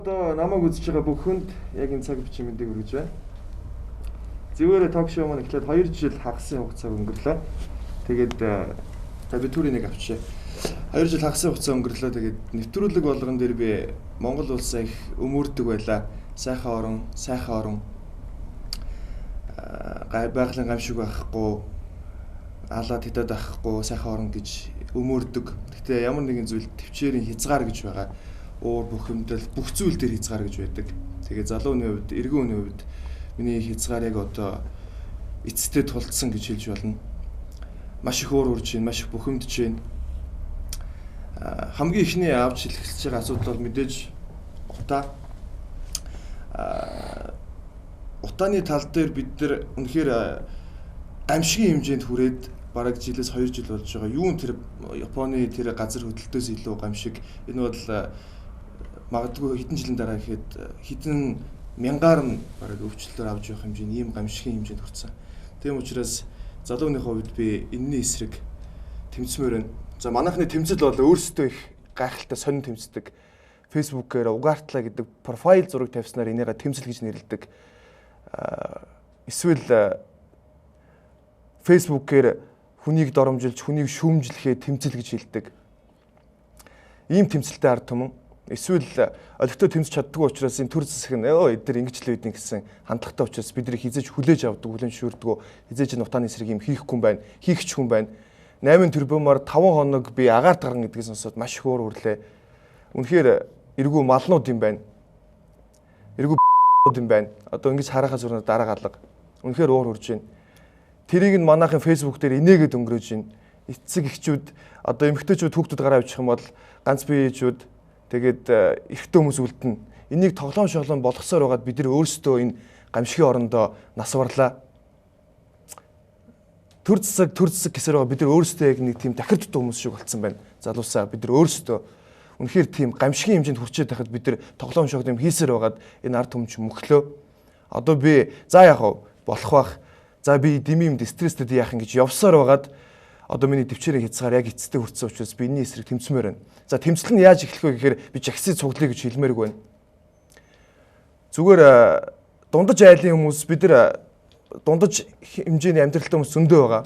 Одоо намайг үзэж байгаа бүх хүнд яг энэ цаг бичийн мэндийг хүргэж байна. Зөвхөн ток шоу маань эхлээд 2 жил хагасын хугацаа өнгөрлөө. Тэгээд за би түрий нэг авчээ. 2 жил хагасын хугацаа өнгөрлөө. Тэгээд нэвтрүүлэг болгон дээр би Монгол улсаа их өмөрдөг байлаа. Сайхан орон, сайхан орон. Байгалийн гамшиг байхгүй, алаад хятад байхгүй, сайхан орон гэж өмөрдөг. Гэхдээ ямар нэгэн зүйл төвчээрийн хязгаар гэж байгаа. Уур бухимдал бүх зүйл дээр хязгаар гэж байдаг. Тэгээ залуу хүний хувьд, эргэн хүний хувьд миний хязгаар яг одоо эцэстээ тулцсан гэж хэлж болно. Маш их уур урж байна, маш их бухимдж байна. Хамгийн ихний авч хэлэхэлж байгаа асуудал бол мэдээж утаа. Утааны тал дээр бид нар үнэхээр гамшигын хэмжээнд хүрээд бараг жилээс 2 жил болж байгаа. Юун тэр Японы тэр газар хөдлөлтөөс илүү гамшиг. Энэ бол магадгүй хэдэн жилийн дараа гэхэд хэдэн мянгаар нь бараг өвчлөлөөр авч явах хэмжээний ийм гамшигын хэмжээнд хүрсэн. Тийм учраас залууны хувьд би энэний эсрэг тэмцмээр байна. За манайхны тэмцэл бол өөрсдөө их гайхалтай сонин тэмцдэг. Facebook-ээр угаартлаа гэдэг профайл зураг тавьснаар энийгээ тэмцэл гэж нэрлэдэг. Эсвэл Facebook-ээр хүнийг доромжилж, хүнийг шүүмжлэхээ тэмцэл гэж хэлдэг. Ийм тэмцэлтэй ард түмэн эсвэл олигтой тэмцэж чаддгүй учраас энэ төр засаг нь эдгээр ингэж л байдیں гэсэн хандлагатай учраас бид нар хизээж хүлээж авдаг, хүлээн зөвшөөрдөг, хизээж энэ утааны эсрэг юм хийхгүй юм байна, хийх ч хүн байна. 8 тэрбумаар 5 хоног би агаарт гарна гэдгийг сонсоод маш их уур хүрлээ. Үнэхээр эргүү малнууд юм байна. Эргүү юм байна. Одоо ингэж харахаа зурнаа дараа галга. Үнэхээр уур хурж байна. Тэрийг нь манайхын Facebook дээр инээгээд өнгөрөөж байна. Эцэг эхчүүд одоо эмэгтэйчүүд хүүхдүүд гараа авчих юм бол ганц бие ээжүүд тэгээд эрэгтэй хүмүүс үлдэнэ. Энийг тоглоом шоглоом болгосоор байгаад бид нар өөрсдөө энэ гамшигын орондоо нас барлаа. Төр засаг гэсээр байгаа бид нар өөрсдөө яг нэг тийм тахир дутуу хүмүүс шиг болцсон байна. Залуусаа бид нар өөрсдөө үнэхээр тийм гамшигын хэмжээнд хүрчээд байхад бид нар тоглоом шоглоом хийсээр байгаад энэ ард түмэн мөхлөө. Одоо би за яах вэ? Болох бах. За би дими юмд стресстэй яах юм гэж явсаар байгаад одоо миний төвчээрийн хязгаар яг эцэстээ хүрсэн учраас би энэний эсрэг тэмцмээр байна. За тэмцэл нь яаж эхлэх вэ гэхээр би жагсыг цуглая гэж хэлмээргүй байна. Зүгээр дундаж айлын хүмүүс бид нар дундаж хэмжээний амьдралтай хүмүүс зөндөө байгаа.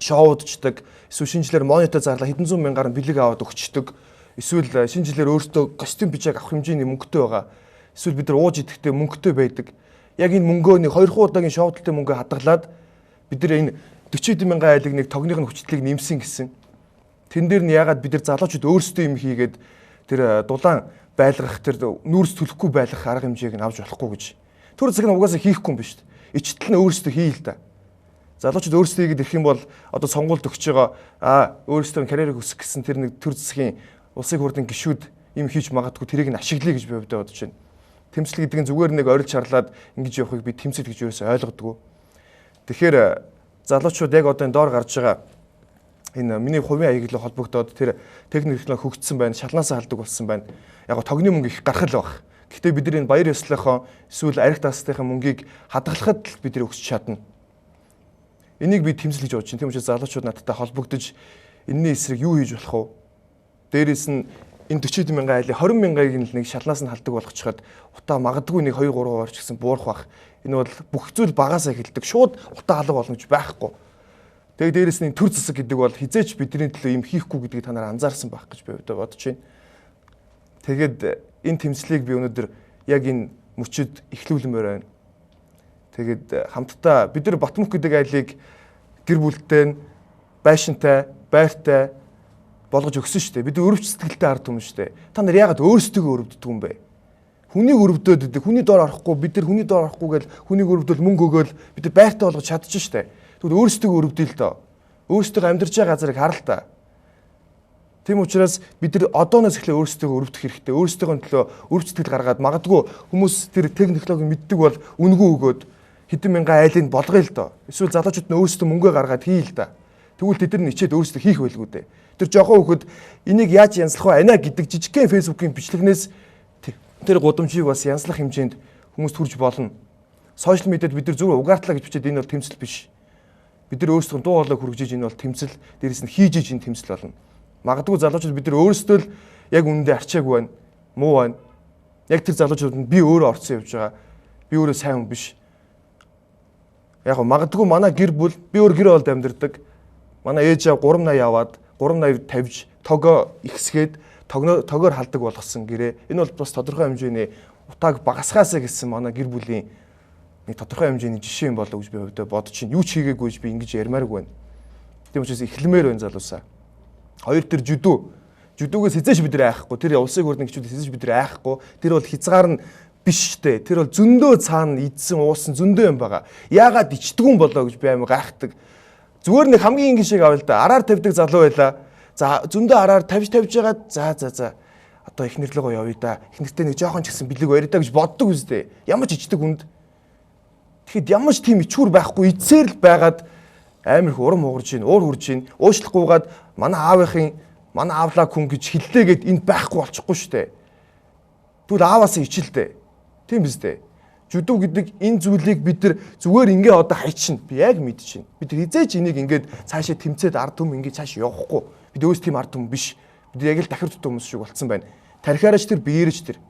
Шоудчдаг, эсвэл шинэ жилээр монитор зарлаа хэдэн зуун мянгаар бэлэг аваад өгчдөг. Эсвэл шинэ жилээр өөртөө костюм пижак авах хэмжээний мөнгөтэй байгаа. Эсвэл бид нар ууж идэхдээ мөнгөтэй байдаг. Яг энэ мөнгөө нэг 2 удаагийн шоудлын мөнгө хадгалаад бид нар энэ 40 мянган айлыг нэг тогных нь хүчлэлийг нэмсэн гэсэн. Тэн дээр нь ягаад бид нар залуучууд өөрсдөө юм хийгээд тэр дулаан байлгах, тэр нүүрс төлөхгүй байлгах арга хэмжээг нь авч болохгүй гэж. Төр засаг нь угаасаа хийхгүй юм биш үү? Ичтэл нь өөрсдөө хий л да. Залуучууд өөрсдөө хийгээд ирэх юм бол одоо сонгуульд өгч байгаа өөрсдөө карьерийг өсгөх гэсэн тэр нэг төр засгийн улсын хурлын гишүүд юм хийж магадгүй тэрийг нь ашиглая гэж би хувьдаа бодож байна. Тэмцэл гэдэг нь зүгээр нэг орилж шарлаад ингэж явахыг би тэмцэл гэж юусоо ойлгодгоо. Тэгэхээр залуучууд яг одоо энэ доор гарч байгаа энэ миний хувийн аяглал холбогдоод тэр техник технологи хөгжсөн байна, шалнаасаа халдаг болсон байна. Яг го тогны мөнгө их гарах л баг. Гэхдээ бид нар энэ баяр ёслолынхоо эсвэл арх дасдынхаа мөнгийг хадгалахад л бид нар өсч чадна. Энийг би тэмцэл гэж бодож байна. Тийм учраас залуучууд надтай холбогдож энэний эсрэг юу хийж болох вэ? Дээрээс нь энэ 40 мянган айлын 20 мянгаыг нь нэг шалнаас нь халдаг болгочиход утаа магадгүй нэг 2 3 орч гэсэн буурах бах. Энэ бол бүх зүйл багасаа эхэлдэг. Шууд утаа халга болно гэж байхгүй. Тэгээ дээрээс нь төр засаг гэдэг бол хизээч бидний төлөө юм хийхгүй гэдгийг та нар анзаарсан байх гэж би бодож байна. Тэгээд энэ тэмцлийг би өнөөдөр яг энэ мөчөд эхлүүлмээр байна. Тэгээд хамтдаа бид нар Батмөх гэдэг айлыг гэр бүлтэй нь байшинтай, байртай болгож өгсөн шүү дээ. Бид өрөвч сэтгэлтэй ард түмэн шүү дээ. Та нар яагаад өөрсдөө өрөвддөг юм бэ? Хүнийг өрөвдөөд идэг, хүний доор орохгүй, бид нар хүний доор орохгүй гэж хүнийг өрөвдөл мөнгө өгөөл бид нар байртай болгож чадчих шүү дээ. Тэгвэл өөрсдөө өрөвдөе л доо. Өөрсдөө амьдарч байгаа газрыг харал та. Тийм учраас бид нар одооноос эхлээ өөрсдөө өрөвдөх хэрэгтэй. Өөрсдийнхөө төлөө өрөвч сэтгэл гаргаад магадгүй хүмүүс тэр технологиг мэддэг бол үнэгүй өгөөд хэдэн мянган айлыг болгоё л доо. Эсвэл залуучууд нь өөрсдөө мөнгө гаргаад хий л да. Тэгвэл тэд нар ичээд өөрсдөө хийх байлгүй дээ. Тэр жоохон хүүхэд энийг яаж янзлах вэ анаа гэдэг жижигхэн Facebook-ийн бичлэгнээс тэр гудамжийг бас янзлах хэмжээнд хүмүүс төрж болно. Сошиал медиад бид нар зүгээр угаартлаа гэж бичээд энэ бол тэмцэл биш. Бид нар өөрсдөө дуу хоолой хүргэж энэ бол тэмцэл, дээрээс нь хийж иж энэ тэмцэл болно. Магадгүй залуучууд бид нар өөрсдөө л яг үнэндээ арчаагүй байна, муу байна. Яг тэр залуучууд нь би өөрөө орцсон явж байгаа. Би өөрөө сайн хүн биш. Яг гоо магадгүй манай гэр бүл би өөр гэр оролд амьдардаг. Манай ээж аав 380 яваад 380 тавьж тогоо ихсгээд тогоор халдаг болгосон гэрээ. Энэ бол бас тодорхой хэмжээний утааг багасгаасаа гэсэн манай гэр бүлийн нэг тодорхой хэмжээний жишээ юм болов гэж би хувьдаа бодож чинь. Юу ч хийгээгүй гэж би ингэж ярмааргүй байна. Тийм учраас эхлэмээр байна залуусаа. Хоёр тэр жүдүү. Жүдүүгээс хизээш бид нар айхгүй. Тэр улсын хурлын гишүүдээс хизээш бид нар айхгүй. Тэр бол хязгаар нь биш штэ. Тэр бол зөндөө цаана идсэн уусан зөндөө юм байгаа. Яагаад ичдэггүй юм болоо гэж би амар гайхдаг. Зүгээр нэг хамгийн энгийн шиг авъя л да. Араар тавьдаг залуу байла. За зөндөө араар тавьж жагаад за одоо эхнэр лүүгээ явъя да. Эхнэртэй нэг жоохон ч гэсэн бэлэг барья да гэж боддог үстэй. Ямар ч ичдэг хүнд. Тэгэхэд ямар ч тийм ичгүүр байхгүй эцсээр л байгаад амар их урам хугарч ийн, уур хурж ийн. Уушлахгүйгээд манай аавынхын манай аавлаа хүн гэж хэллээгээд энд байхгүй болчихгүй штэ. Тэгвэл ааваасаа ичилдэ. Тийм биз дээ. Жүдүү гэдэг энэ зүйлийг бид нар зүгээр ингээ одоо хайчихна. Би яг мэдчихэв. Бид нар хизээч энийг ингээд цаашаа тэмцээд ард түм ингээ цааш явахгүй. Бид өөс тийм ард түм биш. Бид яг л дахир тутам хүмүүс шиг болцсон байна. Тархиараач тэр, биеэрч тэр.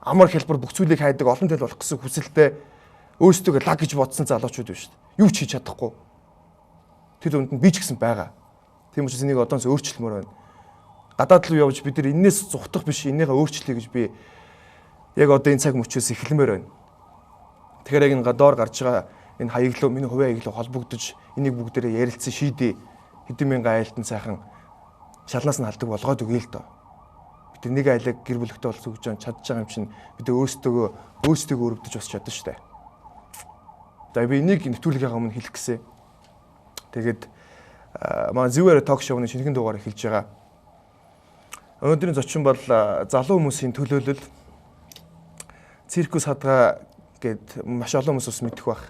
Амар хэлбэр бүх зүйлийг хайдаг, олон тал болох гэсэн хүсэлтэй өөрсдөө лаг гэж бодсон залуучууд байна шүү дээ. Юу ч хийж чадахгүй. Тэр дунд нь би ч гэсэн байгаа. Тийм учраас энийг одоос өөрчлөмөр байна. Гадаад руу явж бид нар энээс зугтах биш, энийгээ өөрчлөе гэж би яг одоо энэ цаг мөчөөс эхлэмээр байна. Тэгэхээр яг энэ гадоор гарч байгаа энэ хаяглуу, миний хувийн хаяглуу холбогдож энийг бүгдээрээ ярилцсан шийдээ. Хэдэн мянган айлтан сайхан шалнаас нь халдаг болгоод өгье л доо. Бид нэг айлаг гэр бүлэгтэй болсон гэж чадж байгаа юм чинь бид өөрсдөө өрөвдөж бас чадна шүү дээ. За би энийг нэвтрүүлгийнхаа өмнө хэлэх гэсэн. Тэгээд манай Зэвээр ток шоуны шинэхэн дугаар эхэлж байгаа. Өнөөдрийн зочин бол залуу хүмүүсийн төлөөлөл циркус хадгаа гэд маш олон хүмүүс бас мэдэх байх.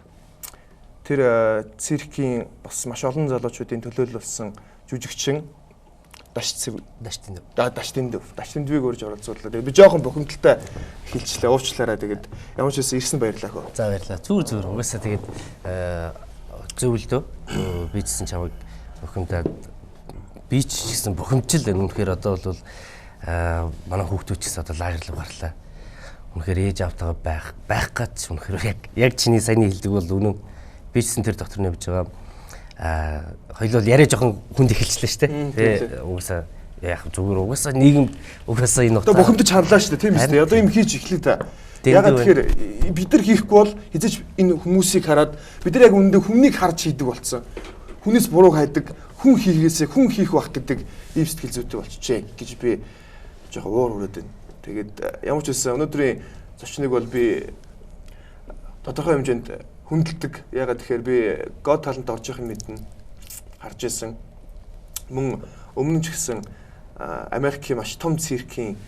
Тэр циркийн бас маш олон залуучуудын төлөөлөл болсон жүжигчин Даш Тэндвийг урьж оролцууллаа. Тэгээд би жоохон бухимдалтай хэлчлээ, уучлаарай. Тэгээд ямар ч байсан ирсэн баярлалаа хөө. За баярлалаа. Зүгээр. Угаасаа тэгээд зөв л дөө. Би ч гэсэн чамайг бухимдаад би ч гэсэн бухимдчил байна. Үнэхээр одоо бол манай хүүхдүүд ч гэсэн одоо лагер руу гарлаа. Үнэхээр ээж аавтайгаа байх гэж үнэхээр яг чиний саяны хэлдэг бол үнэн. Би ч гэсэн тэр дотор нь явж байгаа. Хоёул бол яриа жоохон хүнд эхэлчлээ шүү дээ. Тэ угаасаа яг зүгээр угаасаа нийгэм угаасаа энэ одоо бухимдаж харлаа шүү дээ, тийм үү? Одоо юм хийж эхлэе та. Ягаад тэгэхээр бид нар хийхгүй бол хизээч энэ хүмүүсийг хараад бид нар яг үүндээ хүмнийг харж хийдэг болсон. Хүнээс буруу хайдаг, хүн хийгээсээ хүн хийх байх гэдэг ийм сэтгэл зүйтэй болчихжээ гэж би жоохон уур хүрээд байна. Тэгээд ямар ч байсан өнөөдрийн зочныг бол би тодорхой хэмжээнд хүндэлдэг. Ягаад тэгэхээр би God Talent орж явах юм мэднэ. Харж исэн. Мөн өмнө нь ч гэсэн Америкийн маш том циркийн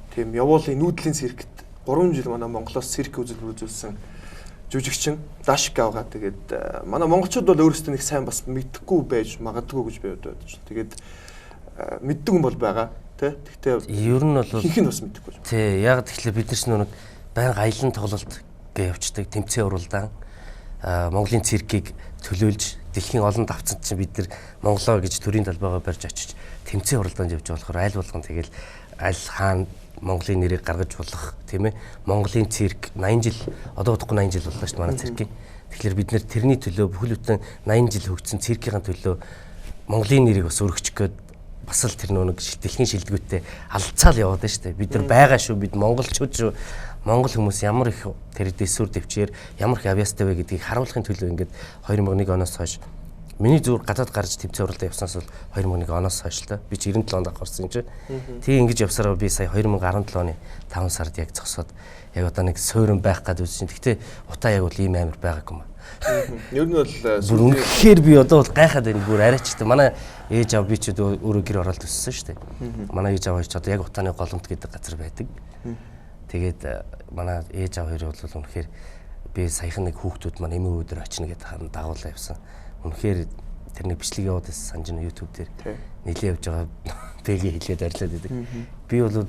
тийм явуулын нүүдлийн циркт 3 жил манай Монголоос цирк үзэлбэр үзүүлсэн жүжигчин Дашик авгаа. Тэгээд манай монголчууд бол өөрсдөө нэг сайн бас мэдхгүй байж магадгүй гэж би бодож. Тэгээд мэддэг хүн бол байгаа тий. Тэгтээ ер нь бол ихэнх нь бас мэдэхгүй. Тий, яг тэгэхээр бид нар ч нэг байнга аялан тоглолт гэж явцдаг, тэмцээн уралдаан Монголын циркийг төлөөлж дэлхийн олон давцанд чинь бид нар Монголоо гэж төрийн талбайгаа барьж очиж тэмцээн уралдаанд явж болохоор аль болгон тэгэл аль хаана Монголын нэрийг гаргаж болох тийм ээ. Монголын цирк 80 жил одоо удахгүй 80 жил боллоо шүү дээ манай циркийн. Тэгэхээр бид нэр тэрний төлөө бүхэл бүтэн 80 жил хөгжсөн циркийн төлөө Монголын нэрийг бас өргөчих гээд бас л тэр нэг дэлхийн шилдэгүүтээ алцаал яваад байна шүү дээ. Бид нар байгаа шүү, бид монголчууд шүү. Монгол хүмүүс ямар их тэр дэсүр дэвчээр ямар их авьяастай вэ гэдгийг харуулахын төлөө ингээд 2001 оноос хойш миний зүгээр гадаад гарч тэмцээн уралдаа явснаас бол 2001 оноос хойш л та. Би ч 97 онд гарсан юм чи. Тэг ингэж явсараа би сая 2017 оны 5 сард яг зогсоод яг одоо нэг суурин байх гад үзсэн. Гэхдээ утаа яг бол ийм амар байгаагүй юм. Ер нь бол бүр үнэхээр би одоо бол гайхаад байна. Бүр арайч та манай ээж аав би ч өөрөө гэр оролт өссөн шүү дээ. Манай ээж аав хоёр ч одоо яг утааны голомт гэдэг газар байдаг. Тэгээд манай ээж аав хоёр бол үнэхээр би саяхан нэг хүүхдүүд маань эмээ өдөр очино гэдэг дагуулаа явсан. Үнэхээр тэр нэг бичлэг яваад байсан санаж байна YouTube дээр. Нилээ явж байгаа бэгээ хэлээд арилаад байдаг. Би бол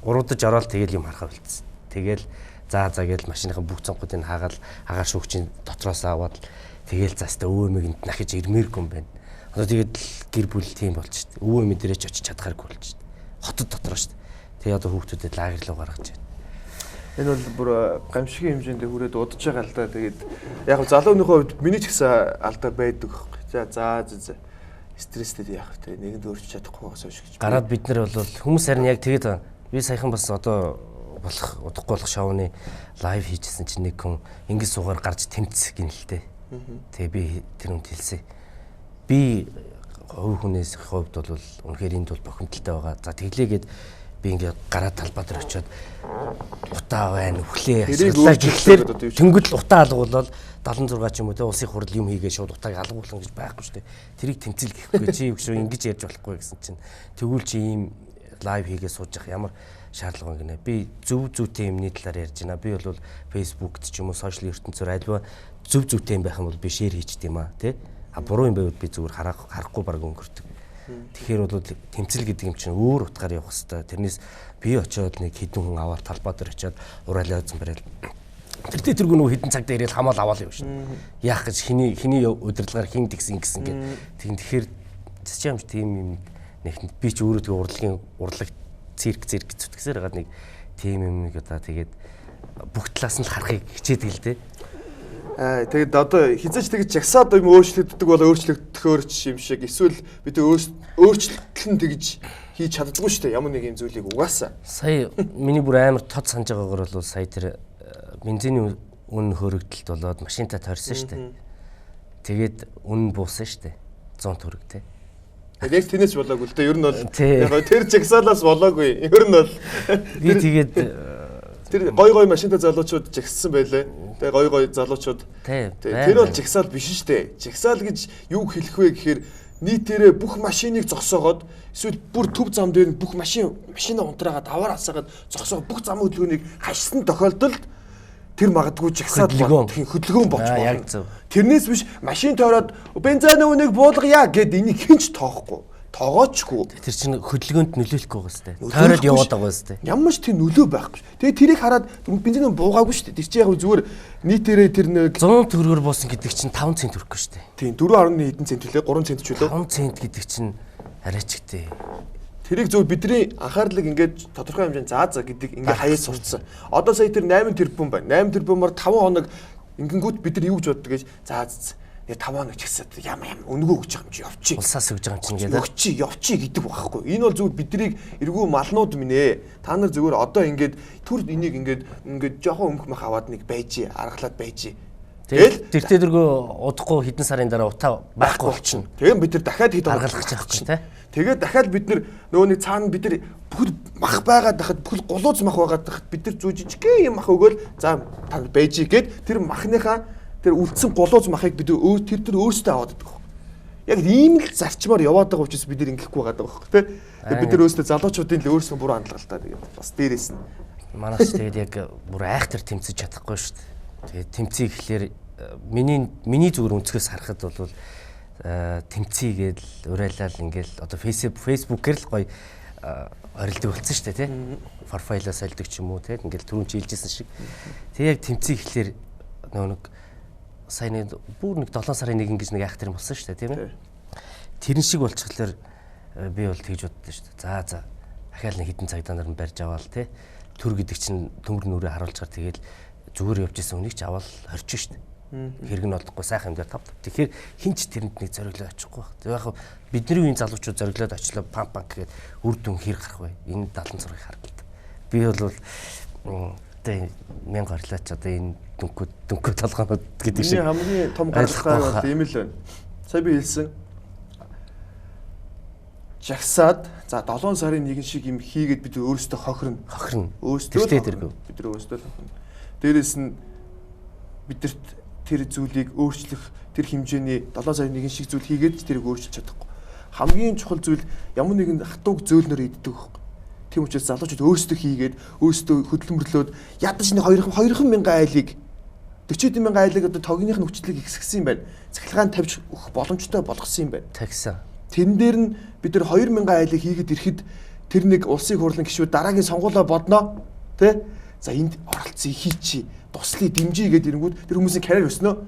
гурвдаж ороод тэгэл юм харахаа болцсон. Тэгэл за гээл машиныхаа бүх цонхуудыг хаагаал агаар шүүгчийн дотроос аваад тэгэл заастаа өвөө эмийг нахиж ирмээргүй юм байна. Одоо тэгээд гэр бүл тийм болж шít. Өвөө эмээ дээрээ ч очиж чадхааргүй болж шít. Хотод дотроо шít. Тэгээ одоо хүүхдүүдэд лагер руу гаргаж байна. Энэ бол бүр гамшигын хэмжээнд хүрээд удаж байгаа л да. Тэгээд яг залууныхоо хувьд миний ч гэсэн алдаа байдаг байхгүй. За за за стресстэй яах вэ? Нэгэнд өөрчилж чадахгүйгаас хойш гэж. Гараад бид нар бол хүмүүс харин яг тэгээд би саяхан бас одоо болох удахгүй болох шоуны лайв хийжсэн чинь нэг хүн ингэж суугаар гарч тэмц гин л дээ. Тэгээ би тэр хүнд хэлсэн. Би хувь хүнээс хувьд бол үнэхээр энд бол бохимдолтой байгаа. За тэглээгээд би ингээд гараа талбай дээр очиод утаа байна, үхлээ ашиглаа гэхлээр тэнгуүл утаа алгуулаад 76 ч юм уу те улсын хурал юм хийгээ шууд утааг алгуулна гэж байхгүй шүү дээ. Тэрийг тэмцэл гэхгүй чи юу шүү ингэж ярьж болохгүй гэсэн чинь тэгвэл чи ийм лайв хийгээ сууж явах ямар шаардлага байна гинэ. Би зөв зүйтэй юмны талаар ярьж байна. Би бол Facebook-т ч юм уу сошиал ертөнцөөр альва зөв зүйтэй юм байх юм бол би шеэр хийчихдээ юм аа тий. А буруу юм байвал би зүгээр харахгүй баг өнгөрдөг. Тэгэхээр бол тэмцэл гэдэг юм чинь өөр утгаар явах хэвээр. Тэрнээс би очиод нэг хэдэн хүн аваад талбай дээр очиод урайлаа үзэн барайл. Тэртээ тэргүй нөгөө хэдэн цаг дээр ирээл хамаал аваал явна шүү. Яах гэж хиний удирдлагаар хин тэгсэн ингэсэн гэд. Тэгин тэгэхээр чи юм тийм юм нэг би ч өөрөө тэгээ урлагийн урлаг цирк зүтгэсээр байгаа нэг тийм юмыг одоо тэгээд бүх талаас нь л харахыг хичээдэг л дээ. Тэгээд одоо хизээч тэгж жагсаад юм өөрчлөгддөг бол өөрчлөгдөхөөр ч юм шиг эсвэл бид өөрчлөлт нь тэгж хийж чаддаггүй шүү дээ ямар нэг юм зүйлийг угаасаа. Сая миний бүр амар тод санаж байгаагаар бол сая тэр бензиний үн хөрөгдөлт болоод машинтаа тойрсон шүү дээ. Тэгээд үн буусан шүү дээ. 100 төгрөг те. Яг тэнэс болоогүй л дээ. Ер нь бол яг тэр жагсаалаас болоогүй. Ер нь бол би тэгээд тэр гой гой машинтай залуучууд жагссан байлээ. Тэгээ гой гой залуучууд. Тэр бол жагсаал биш шүү дээ. Жагсаал гэж юу хэлэх вэ гэхээр нийтээрээ бүх машиныг зогсоогоод эсвэл бүр төв зам дээр нь бүх машина унтраагаад аваар асаагаад зогсоогоод бүх зам хөдөлгөөнийг хашсан тохиолдолд тэр магадгүй жагсаал хөдөлгөөн болж болно. Тэрнээс биш машин тойроод бензиний үнийг буулгая гэд энийг хинч тоохгүй. Тоогоочгүй. Тэр чинь хөдөлгөөнд нөлөөлөхгүй байгаа сте. Тойроод яваад байгаа сте. Ямар ч тийм нөлөө байхгүй. Тэгээ тэрийг хараад бензин нь буугаагүй шүү дээ. Тэр чинь яг зүгээр нийтээрээ тэр нэг 100 төгрөгөөр буусан гэдэг чинь 5 цент өрөхгүй шүү дээ. Тийм 4.1 хэдэн цент лээ 3 цент ч үлээ. 5 цент гэдэг чинь арайч гэдэг. Тэрийг зөв бидний анхаарлыг ингээд тодорхой хэмжээнд заа заа гэдэг ингээд хаяа сурцсан. Одоо сая тэр 8 тэрбум байна. 8 тэрбумаар 5 хоног ингэнгүүт бид нар юу гэж боддог гэж заа заа 5 хоног ч гэсэн ям ям өнгөө өгч байгаа юм чи явчих. Улсаас өгж байгаа юм чинь гэдэг. Явчих гэдэг байхгүй. Энэ бол зүгээр биднийг эргүү малнууд минь ээ. Та нар зүгээр одоо ингээд түр энийг ингээд жоохон өмх мах аваад нэг байж, аргалаад байж. Тэгэл тэртээ дэргөө удахгүй хэдэн сарын дараа утаа байхгүй болчихно. Тэгээ бид нар дахиад хэд аргалах гэж байхгүй тий. Тэгээд дахиад бид нар нөгөө нэг цаана бид нар бүхэл мах байгаад тахад бүхэл гулууз мах байгаад тахад бид нар зүү жижигхэн юм мах өгөөл за та байж гээд тэр махныхаа тэр үлдсэн гулууз махыг бид тэр өөрсдөө аваад идэх. Яг ийм л зарчмаар яваад байгаа учраас бид нар ингэхгүй байгаа байхгүй тий. Тэгээд бид нар өөрсдөө залуучуудын л өөрсдөө буруу хандлага л та тэгээд бас дээрээс нь. Манайч тэгээд яг бүр айхтар тэмцэж чадахгүй шүү дээ. Тэгээд тэмцээ гэхлээр миний зүгээр өнцгөөс харахад бол тэмцээ гэдэл урайлал ингээл одоо Facebook-ээр л гоё орилдог болсон шүү дээ тий. Профайлаа сольдог ч юм уу тий. Ингээл түрүүн чи хэлжсэн шиг. Тэг яг тэмцээ гэхлээр нөгөө нэг сайн бүр нэг 7 сарын 1 гэж нэг айхтар юм болсон шүү дээ тийм ээ. Тэрэн шиг болчихлоор би бол тэгж боддоо шүү дээ. За ахаал нэг хитэн цагдаа нар нь барьж аваал тий. Төр гэдэг чинь төмөр нүрээ харуулжгаар тэгэл зүгээр явж исэн хүнийг ч аваад хорч шүү дээ. Хэрэг нь олдохгүй сайхан юм дээр тав. Тэгэхээр хин ч тэрэнд нэг зориглоод очихгүй баг. Яг хав бидний үеийн залуучууд зориглоод очлоо пам пам гээд үр дүн хэр гарах вэ? Энэ 76-ыг харгалт. Би бол одоо мянга орлооч одоо энэ дүнкүү толгоонууд гэдэг шиг. Миний хамгийн том гаргалгаа бол ийм л байна. Сая би хэлсэн. Жагсаад за 7 сарын 1 шиг юм хийгээд бид өөрсдөө хохирно. Хохирно. Өөрсдөө бид нар өөрсдөө хохирно. Дээрээс нь бидэрт тэр зүйлийг өөрчлөх тэр хэмжээний 7 сарын 1 шиг зүйл хийгээд тэрийг өөрчилж чадахгүй. Хамгийн чухал зүйл ямар нэгэн хатууг зөөлнөр иддэг байхгүй. Тийм учраас залуучууд өөрсдөө хийгээд өөрсдөө хөдөлмөрлөөд ядаж нэг 2 мянган айлыг 40 мянган айлыг одоо тогных нь хүчлийг ихсгсэн юм байна. Цахилгаан тавьж өгөх боломжтой болгосон юм байна. Тэгсэн. Тэрэн дээр нь бид нар 2 мянган айлыг хийгээд ирэхэд тэр нэг улсын хурлын гишүүд дараагийн сонгуулаа бодноо. Тэ? За энд оролцъё хийчи. Туслая дэмжиж гэдэг ирэнгүүт тэр хүмүүсийн карьер өснө.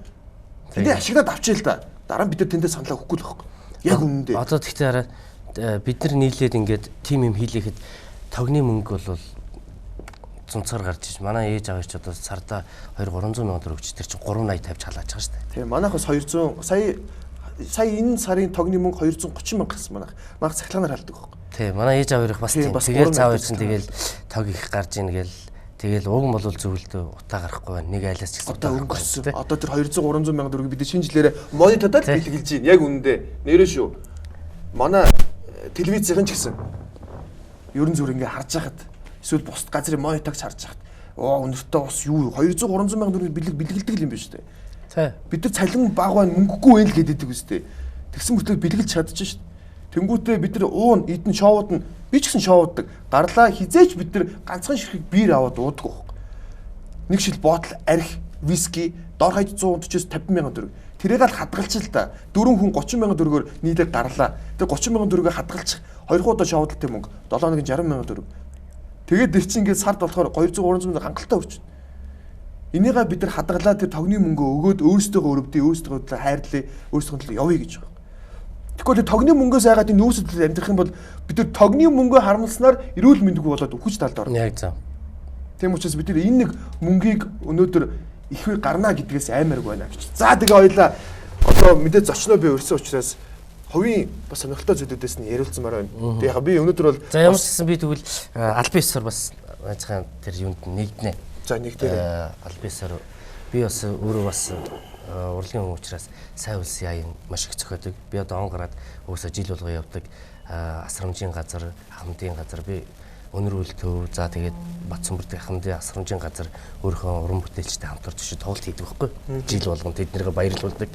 Тэндээ ашиглаад авчээ л да. Дараа нь бид нар тэндээ саналаа өгөхгүй л байхгүй. Яг үнэндээ. Одоо тэгтээ хараа бид нар нийлээд ингээд тим юм хийлэхэд тогны мөнгө бол Зунцаар гарч иж манай ээж аав ч одоо сарда 2-300 мянган төгрөг өгч тэр чинь 380 тавьж халааж байгаа шүү дээ. Тийм манайх бас 200 сая энэ сарын тогны мөнгө 230 мянга гэсэн манайх. Манайх цахилгаанаар халдаг байхгүй. Тийм манай ээж аав ирэх бас тийм. Тэгэл цаав ирсэн тэгэл тог их гарч ийн гээл тэгэл уг нь бол зөвлөдөө утаа гарахгүй байна. Нэг айлаас ч гэсэн одоо өнгөрсөн. Одоо тэр 200 300 мянган төгрөг бид шинэ жилээрээ монитодод бэлгэлж байна. Яг үнэндээ. Нэрээ шүү. Манай телевизийнхэн ч гэсэн ерөн зүр ингээ харж байхад эсвэл бусд газрын монитогч харж байхад оо өнөртөө ус юу 200 300 мянган төгрөг бэлэг бэлгэлдэг юм байна шүү дээ. Тий. Бид нар цалин баг байна мөнгөгүй байх л гэдэг үстэй. Тэгсэн мөртлөө бэлгэлж чадчих шүү дээ. Тэнгүүтээ бид нар уун эдэн шоуд нь би ч гэсэн шоуддаг. Гарлаа хизээч бид нар ганцхан ширхэг бир аваад уудаг байхгүй. Нэг шил ботл арх, виски дор хаяж 140-оос 50 мянган төгрөг. Тэрийг л хадгалж л та. Дөрвөн хүн 30 мянган төгрөгөөр нийлээд гарлаа. Тэр 30 мянган төгрөгөө хадгалчих. Хоёр удаа шоудлын мөнгө 7 хоногийн 60 мянган төгрөг. Тэгээд тэр чинь ингээд сард болохоор 200 300 мянга хангалттай өрчнө. Энийгээ бид нар хадгалаад тэр тогны мөнгөө өгөөд өөрсдөө өрөвдөө, өөрсдөө төлөө хайрлаа, өөрсдөө төлөө явъя гэж байгаа. Тэгэхгүй тэр тогны мөнгөөс айгаад энэ нүүрсэд амьдрах юм бол бид нар тогны мөнгөө харамласнаар эрүүл мэндгүй болоод үхэж талд орно. Яг зөв. Тийм учраас бид нар энэ нэг мөнгийг өнөөдөр их үе гарна гэдгээс аймааргүй байна гэж. За тэгээ хоёлаа одоо мэдээ зочноо би өрсөн учраас хувийн бас сонирхолтой зүйлүүдээс нь яриулцмаар байна. Тэгээ яг би өнөөдөр бол за ямар ч гэсэн би тэгвэл албан ёсоор бас ганцхан тэр юунд нэгднэ. За нэгдээрэй. Албан ёсоор би бас өөрөө бас урлагийн хүн учраас сайн үлсэн аян маш их зохиодог. Би одоо он гараад уусаа жил болго явдаг асрамжийн газар, ахмадын газар би Өнөр үл төв за тэгээд Батсүмбэр дэх ахмадын асрамжийн газар өөрийнхөө уран бүтээлчтэй хамтарч өшөө тоглолт хийдэг байхгүй. Жил болгон тэднэрийг баярлуулдаг.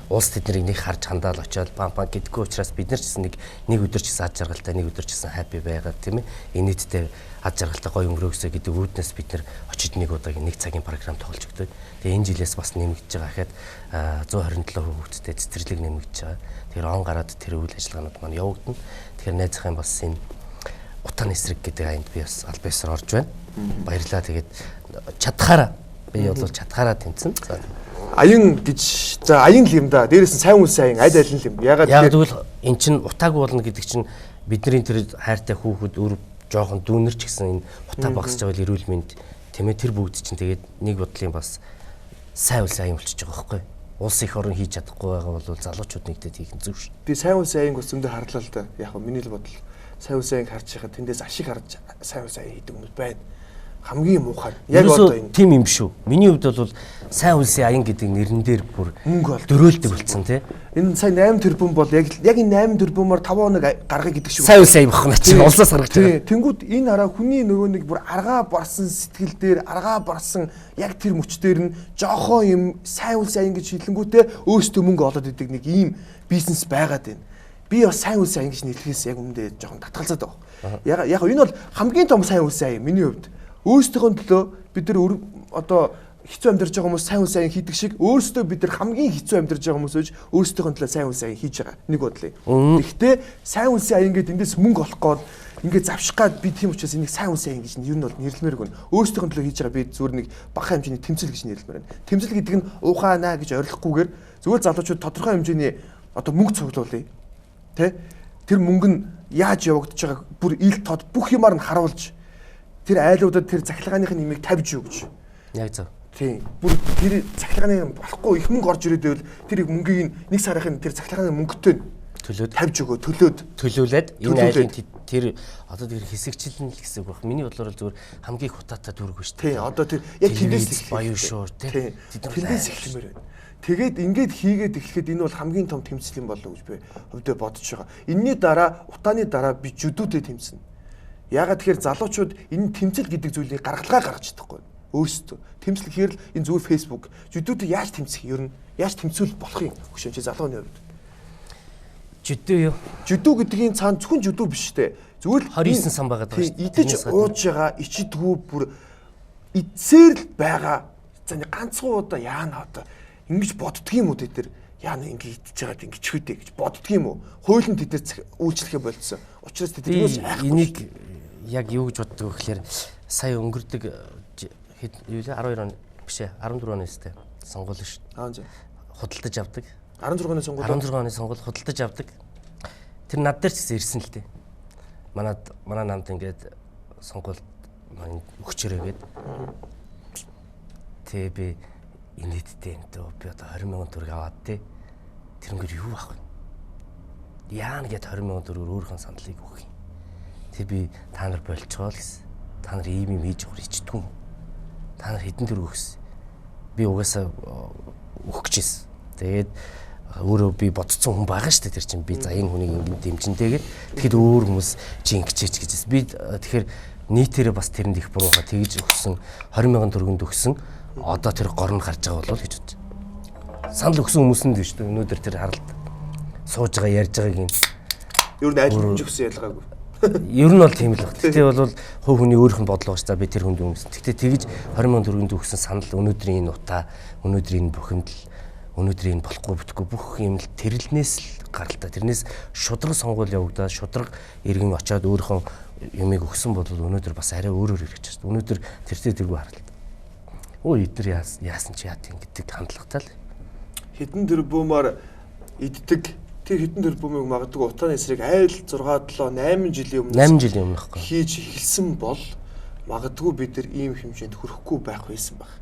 Улс тэднийг нэг харж хандаал очиод пам пам гэдэггүй учраас бид нар ч гэсэн нэг өдөр ч гэсэн ад жаргалтай, нэг өдөр ч гэсэн happy байгаад тийм ээ. Инээдтэй ад жаргалтай гоё өнгөрөөгсөө гэдэг үүднээс бид нар очиж нэг удаагийн нэг цагийн програм тоглож өгдөг. Тэгээ энэ жилээс бас нэмэгдэж байгаа гэхэд 127 хүүхэдтэй цэцэрлэг нэмэгдэж байгаа. Тэгэхээр он гараад тэр үйл ажиллагаанууд маань явагдана. Тэгэхээр найзынхаа бас энэ утааны эсрэг гэдэг аянд би бас аль биесээр орж байна. Баярлалаа. Тэгээд чадхаараа би бол чадхаараа тэмцэн. За аян гэж за аян л юм да. Дээрээс нь сайн үлсэн аян аль аль нь л юм. Ягаад гэвэл эн чинь утаагүй болно гэдэг чинь бидний тэр хайртай хүүхэд өөр жоохон дүүнер ч гэсэн энэ утаа багасч байгаа эрүүл мэнд тийм ээ тэр бүгд чинь тэгээд нэг бодлын бас сайн үлсэн аян болчихж байгаа байхгүй. Улс их орон хийж чадахгүй байгаа бол залуучууд нэгдээд хийх нь зөв шүү. Би сайн үлсэн аянг бас зөндөө харлаа л да. Яг миний л бодол. Сайн үлсэн аянг харж байхад тэндээс ашиг харж сайн үлсэн аян хийдэг хүмүүс байна. Хамгийн муухай. Яг одоо энэ тийм юм шүү. Миний хувьд бол сайн үлсэн аян гэдэг нэрэн дээр бүр мөнгө дөрөөлдөг болсон тий. Энэ сая 8 тэрбум бол яг энэ 8 тэрбумаар 5 хоног гаргая гэдэг шиг. Сайн үлсэн аян багна чинь улсаас гаргаж байгаа. Тэнгүүд энэ араа хүний нөгөө нэг бүр аргаа барсан сэтгэл дээр аргаа барсан яг тэр мөч дээр нь жоохоо юм сайн үлсэн аян гэж хэлэнгүүтээ өөрсдөө мөнгө олоод идэг нэг ийм бизнес байгаад байна. Би бас сайн үлсэн аян гэж нэрлэхээс яг өмнөдөө жоохон татгалзаад байгаа. Яг энэ бол хамгийн том сайн үлсэн аян миний хувьд. Өөрсдийнхөө төлөө бид нар одоо хэцүү амьдарч байгаа хүмүүс сайн үлсэн аян хийдэг шиг өөрсдөө бид нар хамгийн хэцүү амьдарч байгаа хүмүүс үж өөрсдийнхөө төлөө сайн үлсэн аян хийж байгаа нэг бодлоо. Тэгэхдээ сайн үлсэн аян гэдэг эндээс мөнгө олох гээд ингээд завших гад би тийм учраас энийг сайн үлсэн аян гэж нь ер нь бол нэрлэмээргүй. Өөрсдийнхөө төлөө хийж байгаа би зүгээр нэг бахан хэмжээний тэмцэл гэж нэрлэмээр байна. Тэмцэл гэдэг нь уухаанаа гэж ойлгохгүйгээр зүгээр залуучууд тодорхой хэмжээний одоо мөнгө цуглуулъя. Тэ? Тэр мөнгө нь яаж явагдаж байгааг бүр ил тод бүх юмар нь харуулж тэр айлуудад тэр цахилгааных нь имийг тавьж өгч. Яг зөв. Тийм. Бүр тэр цахилгааны болохгүй их мөнгө орж ирээд байвал тэр мөнгийг нэг сарынхын тэр цахилгааны мөнгөтэй төлөөд тавьж өгөө, төлөөд төлөөлээд энэ айлын тэр одоо тэр хэсэгчлэн л гэсэн үг баг. Миний бодлоор зүгээр хамгийн их утаатай дүүрэг ба шүү дээ. Тийм. Одоо тэр яг тэндээс эхлэх баян шуур тий. Тэндээс эхлэмээр байна. Тэгээд ингээд хийгээд эхлэхэд энэ бол хамгийн том тэмцэл юм болов уу гэж би хувьдаа бодож байгаа. Энийний дараа утааны дараа би жүдүүтэй тэмцэнэ. Яагаад тэгэхээр залуучууд энэ тэмцэл гэдэг зүйлийг гаргалгаа гаргаж чадахгүй өөрсдөө. Тэмцэл гэхээр л энэ зүгээр Facebook. Жүдүүтэй яаж тэмцэх юм? Ер нь яаж тэмцүүл болох юм? Хөшөө чи залууны хувьд. Жүдүү юу? Жүдүү гэдгийн цаана зөвхөн жүдүү биш үү? Зүгээр л 29 сан байгаа даа шүү дээ. Идэж ууж байгаа, ичидгүү бүр идсээр л байгаа. За нэг ганцхан удаа яана одоо ингэж боддөг юм уу тэд нар? Яана ингэ идэж байгаад ингэж хүйдэ гэж боддөг юм уу? Хуулийн тэд нар үйлчлэхэ болцсон. Учираас тэд юус айхгүй. Энийг яг юу гэж боддог вэ гэхээр сая өнгөрдөг хэд юу лээ 12 он биш ээ 14 оны өстэй сонгуул шүү дээ. Аа зөв. Худалдаж авдаг. 16 оны сонгуул. 16 оны сонгуул худалдаж авдаг. Тэр над дээр ч гэсэн ирсэн л дээ. Манай намд ингээд сонгуул өгчөрөө гээд. Тэ би инээдтэй юм дөө би одоо 20 мянган төгрөг аваад тэ тэрнгээр юу авах вэ? Яана гэд 20 мянган төгрөгөөр өөрийнхөө саналыг өгөх юм. Тэ би та нар болцгоо л гэсэн. Та нар ийм юм хийж өгөх ичдэггүй юм. Та нар хэдэн төгрөг өгсөн? Би угаасаа өгөх гэжсэн. Тэгээд өөрөө би бодцсон хүн байгаа шүү дээ тэр чинь би за энэ хүнийг ингэ дэмжин тэгээд тэгэхэд өөр хүмүүс чи ингэчээч гэжсэн. Би тэгэхээр нийтээрээ бас тэрэнд их бурууха тэгж өгсөн 20 мянган төгрөгөнд өгсөн. Одоо тэр гор нь гарч байгаа болов гэж бодож. Санал өгсөн хүмүүс нь шүү дээ өнөөдөр тэр харалт сууж байгаа ярьж байгааг юм. Ер нь аль нь өгсөн ялгаагүй. Ер нь бол тийм л баг. Тэгтээ бол хувь хүний өөрийнх нь бодлого ш. За би тэр хүнд өгсөн. Тэгтээ тэгж 20 мянган төгрөгөнд өгсөн санал өнөөдрийн энэ утаа, өнөөдрийн энэ бухимдал, өнөөдрийн энэ болохгүй бүтэхгүй бүх юм л тэрэлнээс л гаралтай. Тэрнээс шудраг сонгуул явагдаад шудраг иргэн очиод өөрийнхөө юмыг өгсөн бол өнөөдөр бас арай өөрөөр хэрэгж байна. Өнөөдөр тэртээ тэргүй харалт. Өө эдгээр яасан чи яа тийм гэдэг хандлагатай л. Хэдэн тэрбумаар иддэг тэр хэдэн тэрбумыг магадгүй утааны эсрэг айл 6 7 8 жилийн өмнө 8 жилийн өмнө байхгүй хийж эхэлсэн бол магадгүй бид нар ийм хэмжээнд хүрэхгүй байх байсан байх.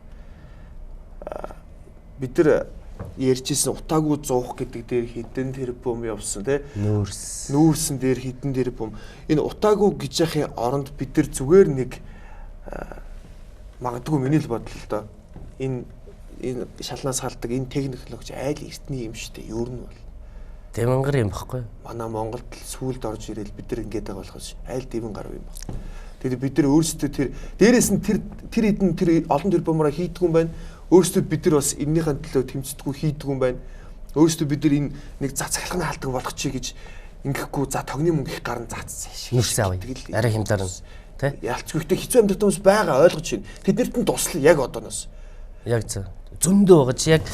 Бид нар ярьжсэн утаагүй зуух гэдэг дээр хэдэн тэрбум явсан тий нүүрс нүүрсэн дээр хэдэн тэрбум энэ утаагүй гэж яхын оронд бид нар зүгээр нэг магадгүй миний л бодол л доо энэ шалнаас халдаг энэ технологи айл эртний юм шүү дээ ер нь бол Дэмангар юм баггүй. Манай Монголд сүүлд орж ирэл бид нар ингээд байгаа болохоос айл дэвэн гаруй юм баг. Тэгээд бид нар өөрсдөө тэр дээрээс нь тэр хэдэн тэр олон тэрбумаараа хийдгүү юм байна. Өөрсдөө бид нар бас энэнийхэн төлөө тэмцдэггүй хийдгүү юм байна. Өөрсдөө бид нар энэ нэг цацхалганы халдаг болгочих гэж ингэхгүй за тогны мөнгө их гарна зац. Нүрсээ авъя. Арай хямдарна. Тэ? Ялцгүй ихтэй хэцүү амьдрал хүмүүс байгаа ойлгож байна. Тэднэрт нь туслая яг одооноос. Яг зөв. Зөндөө байгаа чи яг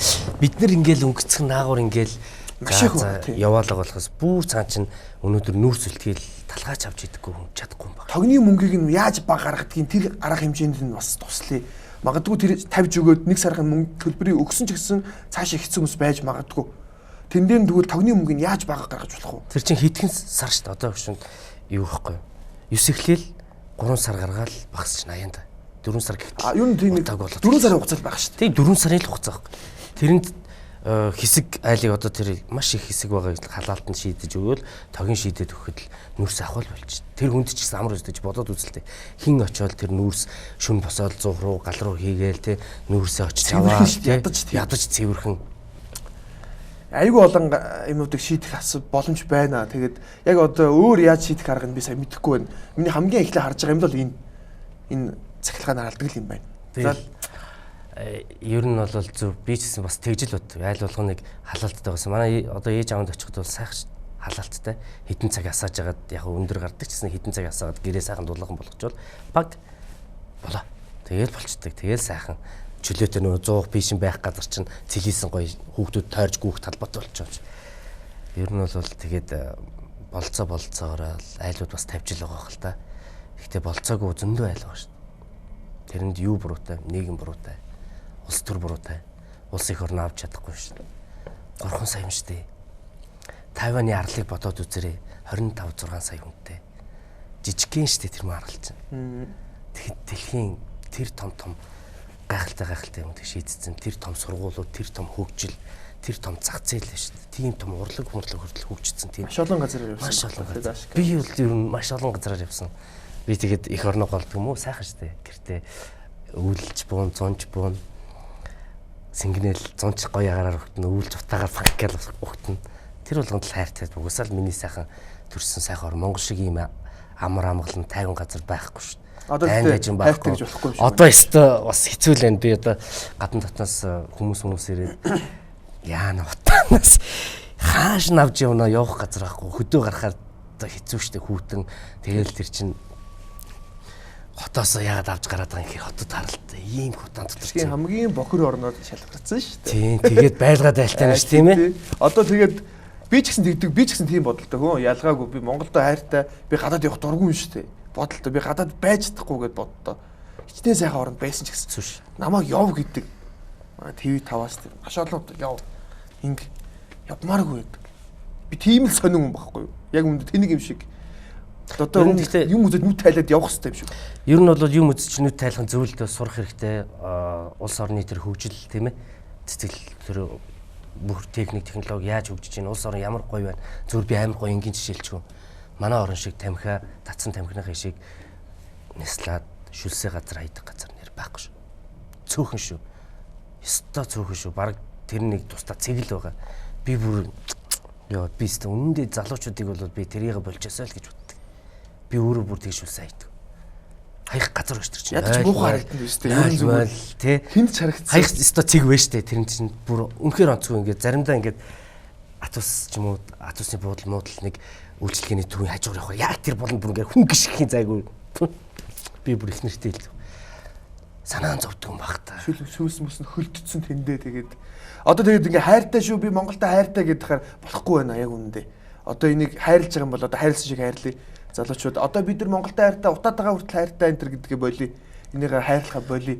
бид нар ингээл өнгөцгөн наагур ингээл маш их яваалга болохоос бүр цаан чинь өнөөдөр нүүрс үлтгэл талгаач авч идэхгүй хүн чадахгүй юм байна. Тогны мөнгийг нь яаж баг гаргадгийг тэр арга хэмжээнд нь бас туслая. Магадгүй тэр тавьж өгөөд нэг сарын мөнгө төлбөрийг өгсөн ч гэсэн цаашаа хэцүү хүмүүс байж магадгүй. Тэндээ тэгвэл тогны мөнгийг яаж баг гаргаж болох вэ? Тэр чинь хэдхэн сар шүү дээ. Одоо хөшөнд юу ихгүй. 9 эхлээл 3 сар гаргаал багс чинь 80-нд. 4 сар гэхтэл. А юу н тийм 4 сарын хугацаа байх шүү дээ. Тийм 4 сарын л хугацаа байхгүй. Тэрэнд хэсэг айлыг одоо тэр маш их хэсэг байгаа гэж халаалтанд шийдэж өгөөл тогийн шийдээд өгөхөд л нүүрс авах болж. Тэр хүнд ч гэсэн амар өсдөж бодоод үзэлтэй. Хин очиод тэр нүүрс шүн босоод 100 руу гал руу хийгээл те нүүрсээ очиж аваад ядаж цэвэрхэн. Айгүй олон юмнуудыг шийдэх боломж байна. Тэгээд яг одоо өөр яаж шийдэх арга нь би сайн мэдэхгүй байна. Миний хамгийн эхлээ харж байгаа юм бол энэ цахилгаан харалдаг юм байна. За ер нь бол зөв би ч гэсэн бас тэгж л боддог. Айл болгоныг халаалттай байсан. Манай одоо ээж аавд очиход бол сайхан халаалттай хэдэн цаг асааж агаад яг өндөр гардаг ч гэсэн хэдэн цаг асаагаад гэрээ сайхан дулаахан болгочвол баг болоо. Тэгээл болчдөг. Тэгээл сайхан чөлөөтэй нөө 100 пишин байх газар чинь цэлийсэн гоё хүүхдүүд тойрж гүүх талбайтай болчихоо. Ер нь бол тэгээд болцоогоороо айлууд бас тавьж л байгаа хэл та. Гэхдээ болцоогүй зөндөө айл байгаа шүү. Тэрэнд юу буруутай? Нийгэм буруутай. Улс төр буруутай. Улс их орн авч чадахгүй шүү. 3 сая юм шүү дээ. Тайваны арлыг бодоод үзээрэй. 25 6 сая хүнтэй. Жижигхэн шүү дээ тэр мөн арал чинь. Тэгэхэд дэлхийн тэр том том гайхалтай юмыг шийдсэн. Тэр том сургуулиуд, тэр том хөгжил, тэр том зах зээл шүү дээ. Тийм том урлаг хүртэл хөгжсөн тийм. Маш олон газараар явсан. Маш олон газар. Би бол ер нь маш олон газараар явсан. Би тэгээд эх орноо голдог юм уу? Сайхан шүү дээ. Гэртээ үүлж буун, зунж буун. Сэнгэнэл зунч гоё агараар өгтөн, үүлж утаагаар фанкал өгтөн. Тэр болгонд л хайртай. Угсаал миний сайхан төрсэн сайхан ор Монгол шиг ийм амар амгалан тайван газар байхгүй шүү дээ. Одоо тэгтээ хайртай гэж болохгүй юм шиг. Одоо өстө бас хэцүү л байна. Би одоо гадна дотноос хүмүүс ирээд яана утаанаас хааш навж явна явах газар байхгүй. Хөдөө гарахаар одоо хэцүү шүү дээ хүүтэн. Тэгэл тэр чинь хотоос яагаад авч гараад байгаа юм гэхээр хотод харалтай. Ийм хотон дотор чинь хамгийн бохир орноор шалгарсан шүү дээ. Тийм тэгээд байлгаад айлтай юм шүү тийм ээ. Одоо тэгээд би ч гэсэн тэгдэг, би ч гэсэн тийм бодолтой хөө. Ялгаагүй би Монголдо хайртай, би гадаад явах дургүй юм шүү дээ. Бодолтой би гадаад байж чадахгүй гэдээ боддоо. Хичнээн сайхан оронд байсан ч гэсэн намайг яв гэдэг. ТV 5-аас тэр маш олон яв. Инг явмааргүй гэдэг. Би тийм л сонин хүн байхгүй юу? Яг үүндээ тэнэг юм шиг. Одоо юм үзээд нүд тайлаад явах хэрэгтэй юм шиг. Ер нь бол юм үзэж нүд тайлах нь зөвлөлтөө сурах хэрэгтэй. Улс орны тэр хөгжил тийм ээ. Цэцэл тэр бүх техник технологи яаж хөгжиж байна, улс орн ямар гоё байна. Зүгээр би амар гоё энгийн жишээлчгүй. Манай орон шиг тамхи татсан тамхиныхаа шиг няслаад шүлсээ газар хайдаг газар нэр байхгүй шүү. Цөөхөн шүү. Ёстой цөөхөн шүү. Бараг тэр нэг тусдаа цэгэл байгаа. Би бүр ёо би өстө үнэндээ залуучуудыг бол би тэрийг болжосоо л гэж боддог. Би өөрөө бүр тэгш шүлсээ хайдаг. Хаях газар гэж тэр чинь. Ядаж муухай харагдана биз дээ. Ер нь зүгээр тий. Хинт ч харагдсан. Хаях өстө цэг вэ штэ. Тэр чинь бүр үнэхээр онцгүй ингээд заримдаа ингээд ат ус ч юм уу ат усны буудал муудал нэг үйлчлэгээний төвийн хажуугаар явах. Яг тэр болон бүр ингээд хүн гიშгэхийн зайгүй. Би бүр их нэртэй л. Санаан зовдөг юм баг та. Шүл шүүс мүс нь хөлдсөн тэндээ тэгээд одоо тэгээд ингээ хайртай шүү би Монголда хайртай гэхээр болохгүй байна яг үнэндээ. Одоо энийг хайрлаж байгаа юм бол одоо хайрлсан шиг хайрлая. Залуучууд одоо бид нар Монголда хайртай, утаатайгаа хүртэл хайртай энэ төр гэдгээ болий. Энийг хайрлахаа болий.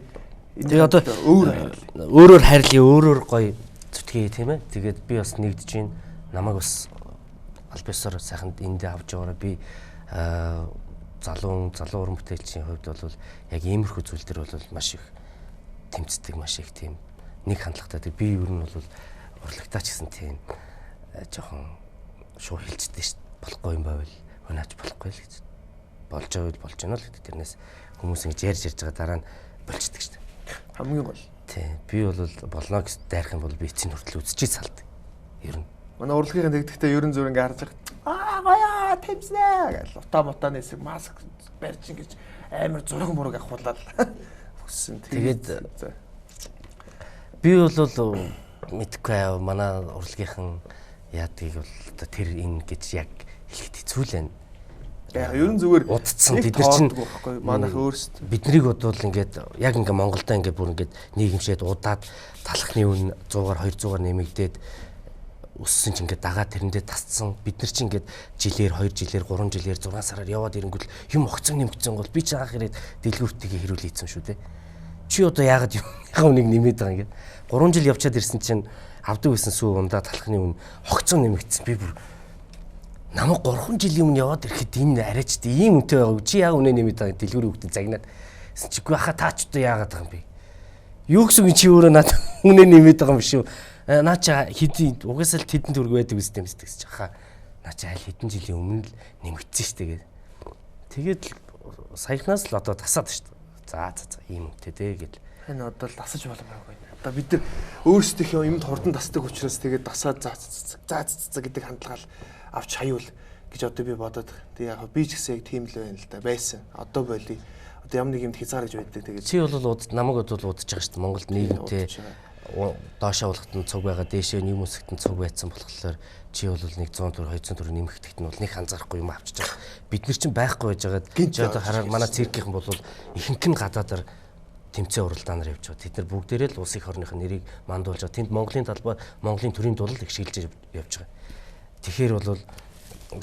Тэгээ одоо өөр хайрлая. Өөрөөр хайрлая, өөрөөр гоё зүтгэе тийм ээ. Тэгээд би бас нэгдэж байна. Намайг бас аль биесээр сайхан эндээ авч яваараа би залуу уран бүтээлчийн хувьд бол яг иймэрхүү зүйл төр бол маш их тэмцдэг, маш их тийм нэг хандлагатай. Тэг би ер нь бол урлагтаа ч гэсэн тийм жоохон шууд хилчдэг шүү дээ. Болохгүй юм байвал унаач болохгүй л гэж. Болж байвал болж байна л гэдэг. Тэрнээс хүмүүс ингэж ярьж байгаа дараа нь болчдөг шүү дээ. Хамгийн гол. Тий. Би бол болно гэж дайрах юм бол би эцсийн хүртэл үзчихээ салдаг. Ер нь. Манай урлагийн нэгдэхдээ ерөн зүр ингээ харж байгаа. Аа гоёа тэмснэ гэл утаа мутааны хэсэг маск барьж ингэж амар зураг мураг авахуулаад хүссэн. Тэгээд би бол мэдэхгүй манай урлагийнхан яадгийг бол одоо тэр энэ гэж яг хэлэхэд хэцүү л байна. Яг ерөн зүгээр удцсан бид нар чинь манайх өөрсдөө биднийг бодвол ингээд яг ингээ Монголдо ингээ бүр ингээд нийгэмшээд удаад талхны үн 100-аар 200-аар нэмэгдээд өссөн чинь ингээд дагаа тэрэндээ тасцсан. Бид нар чинь ингээд жилээр 2 жилээр 3 жилээр 6 сараар яваад ирэнгүүт юм огцон нэмэгдсэн гол би ч анх ирээд дэлгүүрттэйгээ хэрүүл хийцэн шүү дээ. Чи одоо яагаад юм нэг нэмээд байгаа ингээд 3 жил явчаад ирсэн чинь авдаг байсан сүү ундаа талхны үн огцон нэмэгдсэн. Би бүр намайг 3 жилийн өмнө яваад ирэхэд энэ арайч тийм ийм үнэтэй байгааг чи яа үнэ нэмээд байгаа дэлгүүрийн хүүхдээ загнаад гэсэн чи үгүй хаа та ч одоо яагаад байгаа юм бэ? Юу гэсэн юм чи өөрөө надад үнэ нэмээд байгаа юм биш үү? Наа чи хэдийн угаасаа л тэдэн төгрөг байдаг үстэй юм гэсэн чи хаа наа чи аль хэдэн жилийн өмнө л нэмэгдсэн шүү дээ. Тэгээд саяхнаас л одоо тасаад шүү дээ. За за за ийм үнэтэй дээ гэл. Энэ одоо л тасаж боломжгүй байна. Одоо бид нар өөрсдийнхөө юмд хурдан тасдаг учраас тэгээд тасаад за за за гэдэг хандлагаал авч хаюул гэж одоо би бодоод. Тэг яг би ч гэсэн яг тийм л байна л да байсан. Одоо болий. Одоо ямар нэг юмд хязгаар гэж байдаг. Тэгээд чи бол намайг бол удаж байгаа шүү дээ. Монголд нийгэмтэй доошоо уулахт нь цуг байгаа, дээшээ нийгэм үсэгт нь цуг байсан болохоор чи бол нэг 100 төгрөг 200 төгрөг нэмэгдэхт нь бол нэг анзаарахгүй юм авчиж байгаа. Бид нар чинь байхгүй байж байгаад чи одоо хараа манай циркийнхэн бол ихэнх нь гадаадаар тэмцээн уралдаанаар явж байгаа. Тэд нар бүгдээрээ л улс их орных нэрийг мандуулж байгаа. Тэнд Монголын талбай, Монголын төрийн дулал их шиглэж явж байгаа. Тэгэхээр бол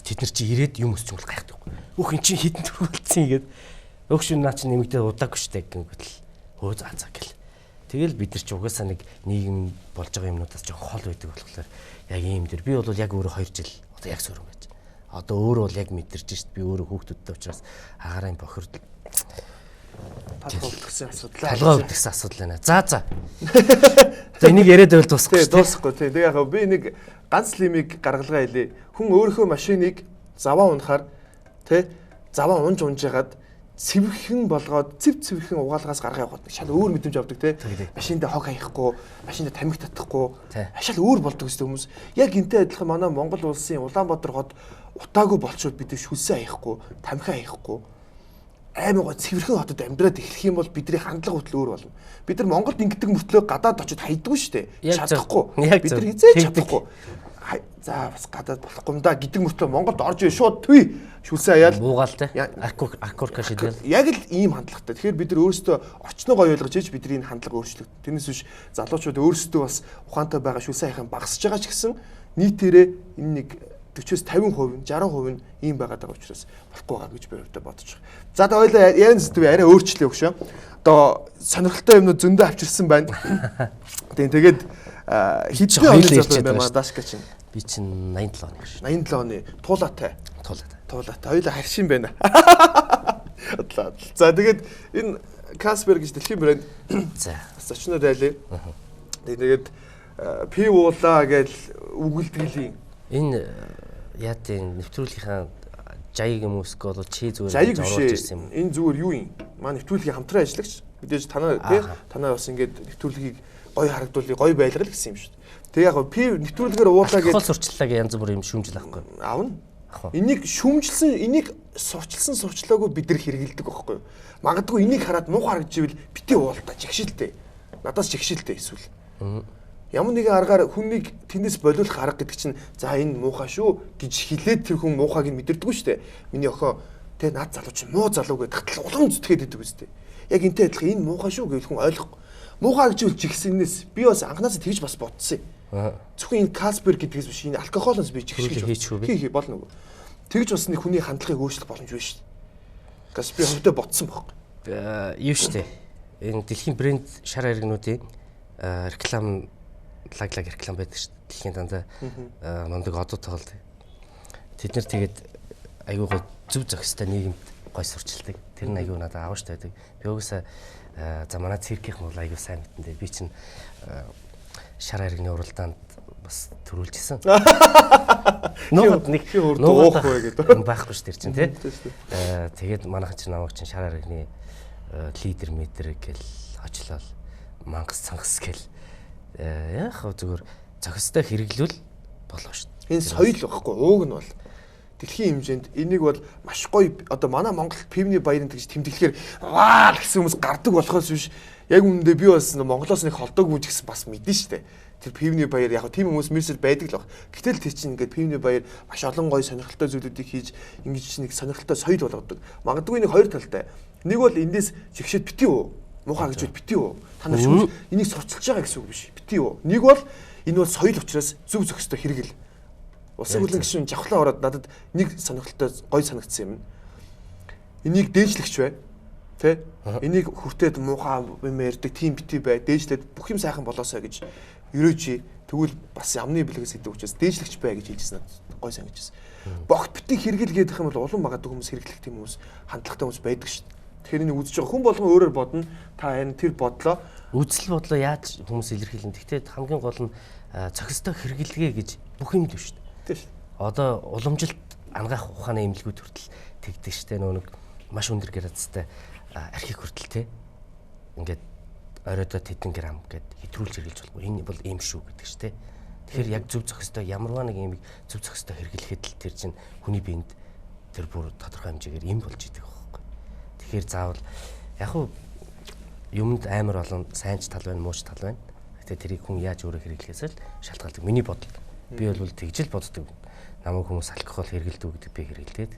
тэд нар чи ирээд юм өсч юм бол гайхдаг. Өөх эн чинь хитэн төгрөг болсон ингээд өөх шин наа чи нэмэгдээд удаагүй штэ гингүүт л өө за за гэл. Тэгэл бид нар чи угаасаа нэг нийгэм болж байгаа юмнуудаас жоохон хол байдаг болохоор яг ийм дэр би бол яг өөрөө 2 жил одоо яг сөрөн байж. Одоо өөрөө бол яг мэдэрч шít би өөрөө хүүхдүүдтэй учраас агаарын бохирдол талгаа өвдгсөн асуудал. Талгаа өвдгсөн асуудал байна. За за. За энийг яриад байвал дуусахгүй шүү. Дуусахгүй тий. Тэгээ яг би нэг ганц лимийг гаргалгаа хэлье. Хүн өөрийнхөө машиныг заваа унахаар тий заваа унж унжгаад цэвэрхэн болгоод цэв цэвэрхэн угаалгаас гаргаа явахад шал өөр мэдрэмж авдаг тий. Машиндаа хог хаяхгүй, машиндаа тамхи татахгүй, шал өөр болдог гэсэн хүмүүс. Яг энтэй адилхан манай Монгол улсын Улаанбаатар хот утаагүй болчвол бид шүлсээ хаяхгүй, тамхи хаяхгүй амар гоо цэвэрхэн хотод амьдраад эхлэх юм бол бидний хандлага хөтөл өөр болно. Бид нар Монголд ингэдэг мөртлөө гадаад очиж хайдгүй шүү дээ. Чадахгүй. Бид нар хизээ чадахгүй. За бас гадаад болохгүй юм да гэдэг мөртлөө Монголд орж ир шууд түй шүлсээ хаяал буугаал те. Акурка шидэл. Яг л ийм хандлагатай. Тэгэхээр бид нар өөрсдөө орчноо гоё ойлгож иж бидний энэ хандлага өөрчлөгдөн. Тэрнээс биш залуучууд өөрсдөө бас ухаантай байгаа шүлсээ хаяхын багасж байгаа ч гэсэн нийтээрээ энэ нэг 40-с 50%, 60% нь ийм байгаад байгаа учраас болохгүй байгаа гэж би хувьдаа бодож байгаа. За тэгээ ойлаа ярин зүтв арай өөрчлөе өгшөө. Одоо сонирхолтой юмнууд зөндөө авчирсан байна. Тийм тэгээд хэдэн оны залуу юм байна Дашка чинь. Би чинь 87 оны шүү. 87 оны туулаатай. Туулаатай. Туулаатай. Хоёулаа харшин байна. Бодлоо. За тэгээд энэ Каспер гэж дэлхийн брэнд. За. Зочноо дайлаа. Тэгээд пив уулаа гэж үгэлдэлийн. Энэ яа тийм нэвтрүүлгийнхаа жаяг юм үсгүй бол чи зүгээр оруулж ирсэн юм. Энэ зүгээр юу юм? Манай нэвтрүүлгийн хамтран ажиллагч. Мэдээж танаа тий танаа бас ингээд нэвтрүүлгийг гоё харагдуулъя, гоё байлгал гэсэн юм шүү дээ. Тэгээ яг пив нэвтрүүлгээр уулаа гэж хол сурчлалаа гэ янз бүр юм шүмжил ахгүй. Авна. Энийг шүмжилсэн, энийг сурчилсан сурчлаагүй бид нар хэрэгэлдэг байхгүй юу? Магадгүй энийг хараад муухай харагдчихвэл бити уултаа жигшилтэй. Надаас жигшилтэй эсвэл. Ямар нэгэн аргаар хүнийг тэндээс болиулах арга гэдэг чинь за энэ муухай шүү гэж хэлээд тэр хүн муухайг нь мэдэрдэггүй шүү дээ. Миний охин тэ над залуу чинь муу залуу гэдэг татал улам зүтгээд идэг үстэй. Яг энтэй адилхан энэ муухай шүү гэвэл хүн ойлгохгүй. Муухай гэж үл жигсэнээс би бас анханасаа тэгж бас бодсон юм. Зөвхөн энэ Каспер гэдгээс биш энэ алкоголоос би жигшиж хий болно уу. Тэгж бас нэг хүний хандлагыг өөрчлөх боломж биш шүү дээ. Гас би хувьдаа бодсон байхгүй. Юу шүү дээ. Энэ дэлхийн брэнд шар харигнуудын реклам лаг реклам байдаг шүү дээ. Дэлхийн дандаа мундаг одод тоглолт. Тэд нэр тэгээд айгүй гой зөв зохистой нийгэмд гой сурчилдаг. Тэр нь айгүй надад аваач байдаг. Би угсаа за манай циркийнх нь бол айгүй сайн мэдэн дээ. Би чинь шар харигны уралдаанд бас төрүүлж исэн. Нуугад нэг нуух вэ гэдэг байхгүй шүү дээ чинь тий. Тэгээд манайхан чинь намайг чинь шар харигны лидер мэдэр гэл очлол мангас цангас гэл яг зүгээр зохистой хэрэглүүл болоо шүү дээ. Энэ соёл байхгүй ууг нь бол дэлхийн хэмжээнд энийг бол маш гоё одоо манай Монгол пивний баярын тэгж тэмдэглэхээр ваа гэсэн хүмүүс гардаг болохоос биш яг үүндээ би бас Монголоос нэг холдоогүй ч гэсэн бас мэдэн шүү дээ. Тэр пивний баяр яг тийм хүмүүс мэрсэл байдаг л баг. Гэтэл тэр чинь ингээд пивний баяр маш олон гоё сонирхолтой зүйлүүдийг хийж ингэж нэг сонирхолтой соёл болгодог. Магадгүй нэг хоёр талтай. Нэг бол эндээс жигшээд бити үү? Муухай гэж бол бити үү? Та нар шүүж энийг сурчилж байгаа гэсэн үг биш. Бити үү? Нэг бол энэ бол соёл учраас зөв зохистой хэрэгэл. Улсын хөлн гишүүн жавхлаа ороод надад нэг сонирхолтой гоё санагдсан юм. Энийг дээжлэгч бай. Тэ? Энийг хүртээд муухай юм ярьдаг тийм бити бай. Дээжлээд бүх юм сайхан болоосой гэж өрөөж. Тэгвэл бас амны бэлгээс гэдэг учраас дээжлэгч бай гэж хэлжсэн надад гоё санагдчихсан. Богт бити хэрэгэл гэдэг юм бол улам магадгүй хүмүүс хэрэглэх тийм хүмүүс хандлагатай хүмүүс байдаг шүү дээ. Тэгэхээр энийг үзэж байгаа хүн болгон өөрөөр бодно. Та энэ тэр бодлоо үзэл бодлоо яаж хүмүүс илэрхийлнэ. Гэхдээ хамгийн гол нь зохистой хэрэглэгээ гэж бүх юм л шүү дээ. Тийм шүү. Одоо уламжилт ангаах ухааны эмнэлгүүд хүртэл тэгдэг шүү дээ. Нөгөө нэг маш өндөр градустай архийг хүртэл те ингээд оройдоо тэдэн грамм гэд хэтрүүлж хэрэглэж болохгүй. Энэ бол ийм шүү гэдэг шүү дээ. Тэгэхээр яг зөв зохистой ямарваа нэг имийг зөв зохистой хэрэглэхэд л тэр чинь хүний биед тэр бүр тодорхой хэмжээгээр им болж идэг байхгүй. Тэгэхээр заавал яг хуу юмд амар олон сайн ч тал байна, муу ч тал байна. Гэтэ тэрийг хүн яаж өөрөө хэрэглэхээс л шалтгаалдаг. Миний бодол. Би бол тэгж л боддог. Намайг хүмүүс алкогол хэрэглэдэг гэдэг би хэрэглэдэг.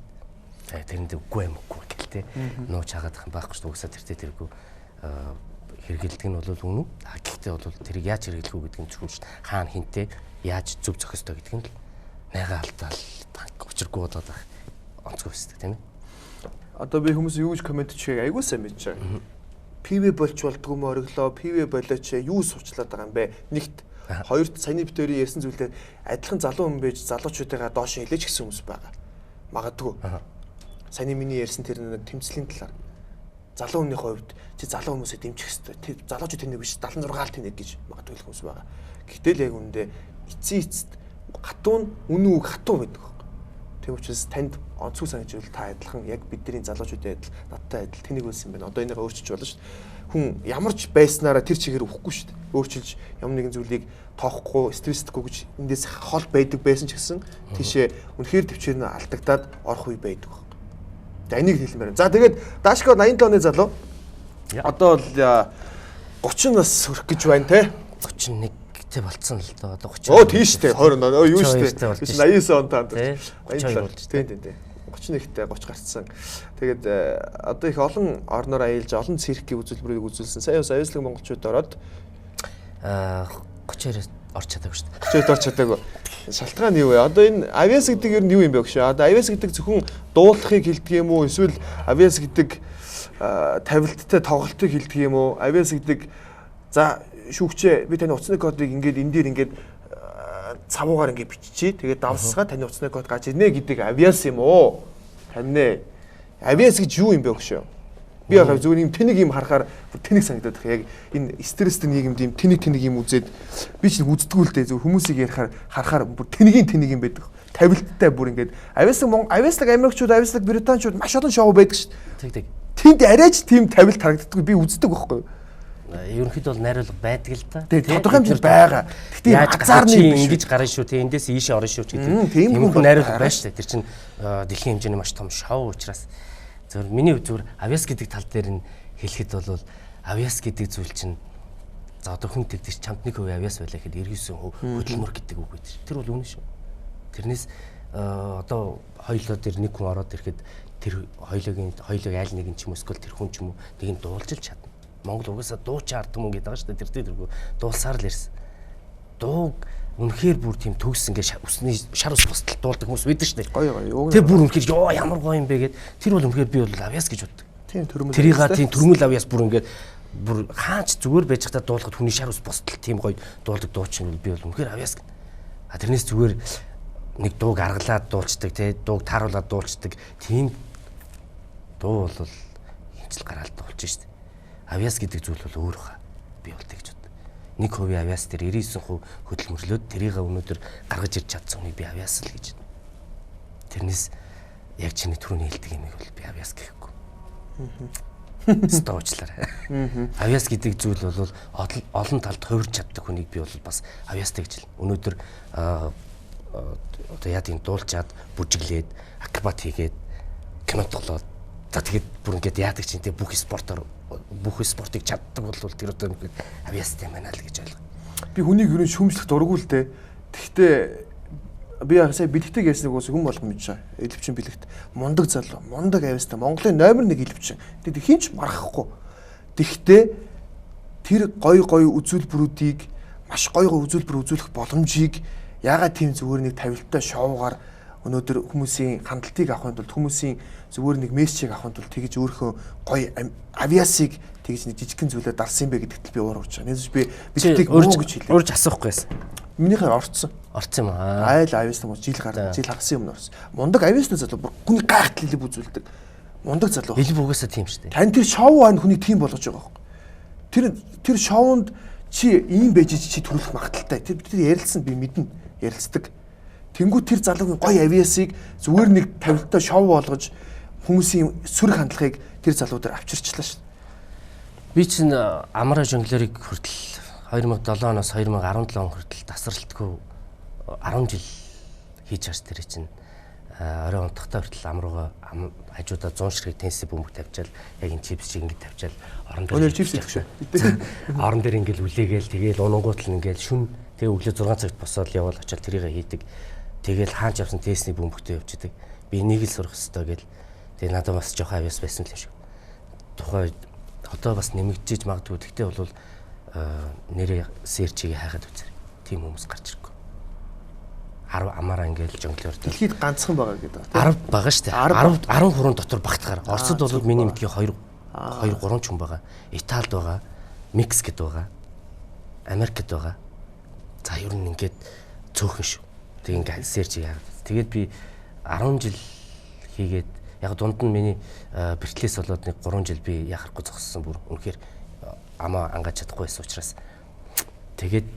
За тэрэнд үгүй юм үгүй гэл те. Нууч хагаад юм байхгүй шүү. Угсаа тэртээ тэргүй хэрэглэдэг нь бол үнэн. А гэхдээ бол тэрийг яаж хэрэглэх үү гэдэг нь чухал шүү. Хаана хинтээ яаж зөв зохистой гэдэг нь л найгаа алдаал учиргүй бодоод байх онцгой өсдөг тийм ээ. Одоо би хүмүүс юу гэж комент хийхийг айгүй сайн мэдж байгаа. Пивэ болж болдгоо мө ориглоо, пивэ болооч юу сурчлаад байгаа юм бэ? Нэгт хоёрт саяны битэрийн ярьсан зүйлээр адилхан залуу хүн байж залуучуудыгаа доош хэлээч гэсэн хүмүүс байгаа. Магадгүй. Саяны миний ярьсан тэр нэг тэмцлийн талаар залуу хүний хувьд чи залуу хүмүүсээ дэмжих ёстой. Тэр залуучууд тэнэг биш 76 л тэнэг гэж магадгүй хүмүүс байгаа. Гэтэл яг үүндээ эцсийн эцэст хатуу нь үнэн үг хатуу байдаг байхгүй. Тийм учраас танд онцгой санагдвал та адилхан яг бидний залуучуудын адил надтай адил тэнэг байсан юм байна. Одоо энийг өөрчилж болно шүү дээ. Хүн ямар ч байснараа тэр чигээр өгөхгүй шүү дээ. Өөрчилж ямар нэгэн зүйлийг тоохгүй, стресстэхгүй гэж эндээс хол байдаг байсан ч гэсэн тийшээ үнэхээр төвчээр нь алдагдаад орох үе байдаг байхгүй. За энийг хэлмээр. За тэгээд Дашко 87 оны залуу. Одоо бол 30 нас хүрэх гэж байна те. 31-тэй болцсон л доо. Одоо 30. Оо тийш те 20 он. Юу шүү дээ. 89 он таанд. 32 болж. Тийм тийм тийм. 31-тэй 30 гарцсан. Тэгээд одоо их олон орноор аялж, олон циркийн үзүүлбэрийг үзүүлсэн. Сайн бас аюулслаг монголчууд ороод 32-оор орч чадаагүй шүү дээ. 32-оор орч чадаагүй. Шалтгаан нь юу вэ? Одоо энэ авиас гэдэг ер нь юу юм бэ гэж. Одоо авиас гэдэг зөвхөн дуулахыг хэлдэг юм уу? Эсвэл авиас гэдэг тавилттай тоглолтыг хэлдэг юм уу? Авиас гэдэг за шүүгчээ би таны утасны кодыг ингээд энэ дээр ингээд цавуугаар ингэ биччихье. Тэгээд давсгаа таны утасны код гарч ирнэ гэдэг авиас юм уу? Тамнэ. Авиас гэж юу юм бэ өгшөө? Би яг зөвхөн юм тэнэг юм харахаар тэнэг санагдаад байх. Яг энэ стресстэй нийгэмд юм тэнэг тэнэг юм үзээд би ч нэг үздэггүй л дээ. Зөв хүмүүсийг ярихаар харахаар бүр тэнэгийн тэнэг юм байдаг. Тавилттай бүр ингээд авиаслаг авиаслаг Америкчууд, авиаслаг Британчууд маш олон шоу байдаг шүү дээ. Тэг тэг. Тэнд арайч тийм тавилт харагддаггүй би үздэг байхгүй юу? Ерөнхийдөө бол найруулга байдаг л да. Тэг тодорхой хэмжээнд байгаа. Гэтэ азарны ингэж гарна шүү, тэг эндээс ийшээ орно шүү гэдэг. Тийм хүн найруулга байна шүү дээ. Тэр чинь дэлхийн хэмжээний маш том шоу учраас зөв миний зүгээр авиас гэдэг тал дээр нь хэлэхэд бол авиас гэдэг зүйл чинь за одоо хүн тэгдэг чамд 1% авиас байлаа гэхэд 99% хөдөлмөр гэдэг үг байдаг. Тэр бол үнэн шүү. Тэрнээс одоо хоёулаа дээр нэг хүн ороод ирэхэд тэр хоёулын хоёулыг айл нэг нь ч юм уу эсвэл тэр хүн ч юм уу нэг нь дуулж л чадна. Монгол угаасаа дуучин ард түмэн гэдэг байгаа шүү дээ. Тэр тэргүй дуулсаар л ирсэн. Дууг үнэхээр бүр тийм төгс ингээ усны шар ус бусдал дуулдаг хүмүүс байдаг шүү дээ. Гоё гоё. Тэр бүр үнэхээр ёо ямар гоё юм бэ гэд тэр бол үнэхээр би бол авьяас гэж боддог. Тийм төрмөл. Тэрийг тийм төрмөл авьяас бүр ингээд бүр хаач зүгээр байж хата дуулахад хүний шар ус бусдал тийм гоё дуулдаг дуучин би бол үнэхээр авьяас. А тэрнээс зүгээр нэг дууг аргалаад дуулцдаг тий дууг тааруулаад дуулцдаг тийм дуу бол хинчл гараал дуулж шүү дээ. Авьяас гэдэг зүйл бол өөр хаа. Би бол тэгж боддог. 1% авьяас дээр 99% хөдөлмөрлөөд тэрийг өнөөдөр гаргаж ирж чадсан хүнийг би авьяас л гэж. Тэрнээс яг чиний түрүүний хэлдэг юмыг бол би авьяас гэхгүй. Стоочлаарай. Авьяас гэдэг зүйл бол олон талд хувирч чаддаг хүнийг би бол бас авьяастай гэж хэлнэ. Өнөөдөр одоо яа тийм дуулчаад бүжиглээд акробат хийгээд кино тоглоод за тэгээд бүр ингээд яадаг чинь те бүх спортоор бүх спортыг чаддаг бол тэр одоо ингээд авьяастай юм байна л гэж ойлгоо. Би хүнийг ер нь шүүмжлэх дурггүй л дээ. Тэгэхдээ би яг сая бэлэгтэй ярьсныг ус хүн болгон мэдж байгаа. Элвчин бэлэгт мундаг залуу, мундаг авьяастай Монголын номер 1 элвчин. Тэгэд хинч мархахгүй. Тэгэхдээ тэр гой гой үзүүлбэрүүдийг маш гой гой үзүүлбэр үзүүлэх боломжийг ягаад тийм зүгээр нэг тавилттай шоугаар өнөөдөр хүмүүсийн хандлтыг авахын тулд хүмүүсийн зүгээр нэг мессежийг авахын тулд тэгж өөрийнхөө гоё авиасыг тэгж нэг жижигхэн зүйлээр дарсан юм бэ гэдэгт би уур урж байгаа. Нэгээс би бэлтгийг муу гэж хэлээ. Урьж асуухгүй байсан. Минийхээ орцсон. Орцсон юм аа. Айл авиас юм уу жил гар жил хагас юм орсон. Мундаг авиасны залуу бүр хүний гайхтал хэлб үзүүлдэг. Мундаг залуу. Хэлб угаасаа тийм шүү дээ. Тань тэр шоу ань хүний тийм болгож байгаа байхгүй. Тэр шоунд чи ийм байж чи төрөх магадaltaй. Тэр ярилцсан би мэднэ. Ярилцдаг. Тэнгүү тэр залуугийн гоё авиасыг зүгээр нэг тавилтаа шоу болгож хүмүүсийн сөрөг хандлагыг тэр залуу дээр авчирчлаа шүү дээ. Би чинь Амра жонглерыг хүртэл 2007 оноос 2017 он хүртэл тасралтгүй 10 жил хийж харс тэр чинь орой унтахтаа хүртэл амрууга хажуудаа 100 ширхэг теннисийн бөмбөг тавьчаал яг энэ чипс шиг ингэ тавьчаал орон дээр чипс идэх шүү. Орон дээр ингээл үлээгээл тэгээл унангуут л ингээл шүн тэгээ өглөө 6 цагт босоод яваал очиад тэрийг хийдэг. Тэгэл хаач явсан теннисний бөмбөгтэй явж идэг. Би энийг л сурах ёстой гэл. Тэгээ надад бас жоохон авьяас байсан л юм шиг. Тухай одоо бас нэмэгдэж магадгүй. Тэгтээ бол нэрээ сэрчийг хайхад үзэр. Тийм хүмүүс гарч ирэхгүй. 10 амаараа ингээл жонглоор дэлхийд ганцхан байгаа гэдэг. 10 байгаа шүү дээ. 10 13 дотор багтахаар. Оросд бол миний мэдгийн 2 2 3 ч хүн байгаа. Италид байгаа, Мексикэд байгаа, Америкт байгаа. За ер нь ингээд цөөхөн шүү. Тэг ингээд сэрч яагаад. Тэгээд би 10 жил хийгээд яг дунд нь миний бэртлээс болоод нэг 3 жил би яхахгүй зогссон бүр үнэхээр амаа ангааж чадахгүй байсан учраас тэгээд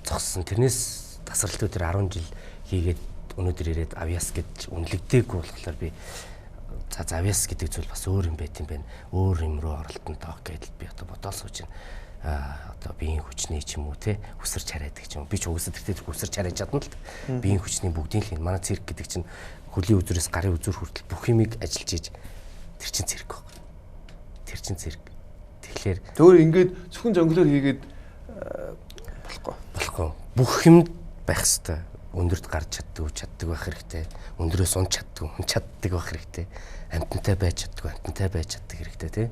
зогссон. Тэрнээс тасралтгүй тэр 10 жил хийгээд өнөөдөр ирээд авьяас гэж үнэлэгдээгүй болохоор би за авьяас гэдэг зүйл бас өөр юм байт юм байна. Өөр юм руу оролтон тоох гэдэл би одоо бодоол сууж байна. Одоо биеийн хүчний ч юм уу те үсэрч харайдаг ч юм уу. Би ч угсаа тэртээ үсэрч харайж чадна л. Биеийн хүчний бүгдийн л манай цирк гэдэг чинь хөлийн үзүүрээс гарын үзүүр хүртэл бүх юмыг ажиллаж ийж тэр чинь цирк байхгүй. Тэр чинь цирк. Тэгэхээр зөвөр ингээд зөвхөн жонглоор хийгээд болохгүй. Болохгүй. Бүх юм байх хэвээр. Өндөрт гарч чаддаг, чаддаг байх хэрэгтэй. Өндрөөс унж чаддаг, хүн чаддаг байх хэрэгтэй. Амтантай байж чаддаг, амтантай байж чаддаг хэрэгтэй тий.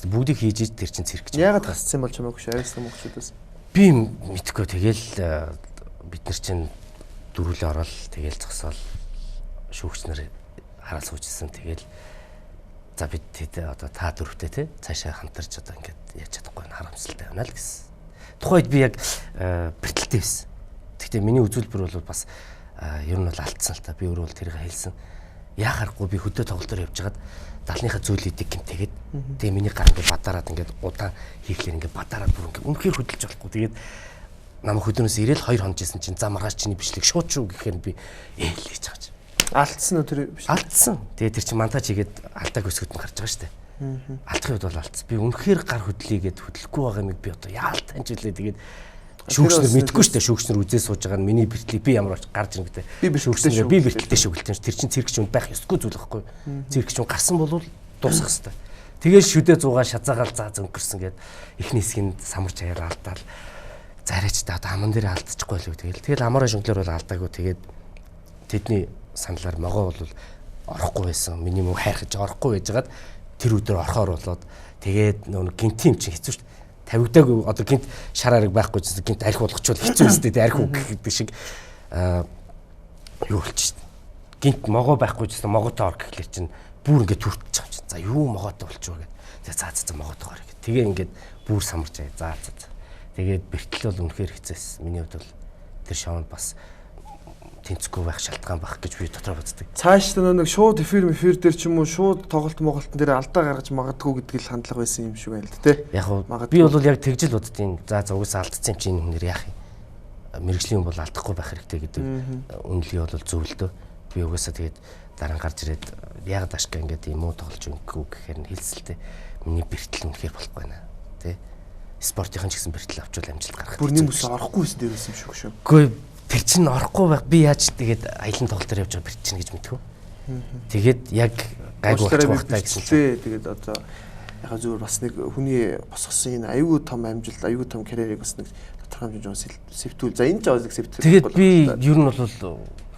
Бүгдийг хийж иж тэр чинь цирк. Яагаад тасцсан бол чамайг хөш авьяастай мөнгөчүүдээс? Би мэдхгүй тэгэл бид нар чинь дөрүлээ ороод тэгэл зогсоол шүүгч нар хараад суужсэн. Тэгэл за бид тэд одоо та дөрөвтэй тий цаашаа хамтарч одоо ингээд яаж чадахгүй харамсалтай байна л гэсэн. Тухайд би яг бэртэлтэй байсан. Гэхдээ миний үзүүлбэр бол бас ер нь бол алдсан л та. Би өөрөө бол тэрийг хэлсэн. Яа харахгүй би хөдөө тоглолтоор явж хагаад далныхаа зөөлүүдийг гэмтээгээд тэгээ миний гар ингээд бадараад ингээд удаан хийхлээр ингээд бадараад бүр ингээд үнэхээр хөдөлж болохгүй. Тэгээд намайг хөдөөнөөс ирээл 2 хоног жисэн чинь за маргааш чиний бичлэг шууд шүү гэхээр би ээлж байгаа чи. Алдсан уу тэр бичлэг? Алдсан. Тэгээ тэр чинь монтаж хийгээд алдааг өсгөд нь гарч байгаа шүү дээ. Алдахын үед бол алдсан. Би үнэхээр гар хөдлөе гэд хөдлөхгүй байгаа юмыг би одоо яалт таньжүүлээ. Тэгээд шүүгчнэр мэдэхгүй шүү дээ. Шүүгчнэр үзээ сууж байгаа нь миний бэртлийг би ямар оч гарч ирнэ гэдэг. Би шүүгчнэр би бэртэлтэй шүү гэлтэн. Тэр чинь цирк ч байх ёсгүй зүйл байхгүй. Цирк ч гарсан бол дуусах хэвээр. Тэгээд шүдэ зуугаа шазаагаал заа зөнгөрсөн гэд эхний хэсгийг самарч аяар алдаал. Зарайч та одоо аман дээр алдчихгүй л үү тэгэл. Тэгэл амаараа шүнглэр бол алдаагүй. Тэгээд тэдний саналаар могоо бол орохгүй байсан. Миний мөнгө хайрхаж орохгүй байжгаад тэр өдөр орохоор болоод тэгээд нөө гинтийн юм чинь хэцүү шүү дээ. Тавигдаагүй одоо гинт шар ариг байхгүй ч гинт арх болгочвол хэцүү үстэй тэ арх үг гэдэг шиг юу болчих шүү дээ. Гинт могоо байхгүй ч гэсэн могоотой ор гэхлээр чинь бүр ингээд түртчих юм чинь. За юу могоотой болчихвоо гэд. Тэгээ за за могоотой ор гэд. Тэгээ ингээд бүр самарч аа. За за за. Тэгээд бэртэл бол үнэхээр хэцээсэн. Миний хувьд бол тэр шоунд бас тэнцэхгүй байх шалтгаан байх гэж би дотроо боддог. Цааш нэг шууд эфир дээр ч юм уу шууд тоглолт моголтон дээр алдаа гаргаж магадгүй гэдэг л хандлага байсан юм шиг байна л тэ. Яг уу би бол яг тэгж л боддیں۔ За за угсаа алдсан юм чи энэ хүнээр яах юм? Мэргэжлийн хүн бол алдахгүй байх хэрэгтэй гэдэг үнэлгээ бол зөв л дөө. Би угаасаа тэгээд дараа нь гарч ирээд яг дашка ингээд юм уу тоглож өнгөгүй гэхээр нь хэлсэлтэй. Миний бэртэл үнэхээр болохгүй байна. Тэ. Спортын ч гэсэн бэртэл авчвал амжилт гаргах. Бүр нэм ус орохгүй байсан дээр байсан юм шиг шүү. Үгүй тэр чинь орохгүй байх би яаж тэгээд аялан тоглолтоор явж байгаа бэрт чинь гэж мэдхүү. Тэгээд яг гайгүй болчих واخтай гэсэн чинь. Тэгээд одоо яхаа зүгээр бас нэг хүний босгосон энэ аюул том амжилт, аюул том карьерийг бас нэг тодорхой хэмжээнд сэвтүүл. За энэ ч бас сэвтүүл. Тэгээд би ер нь бол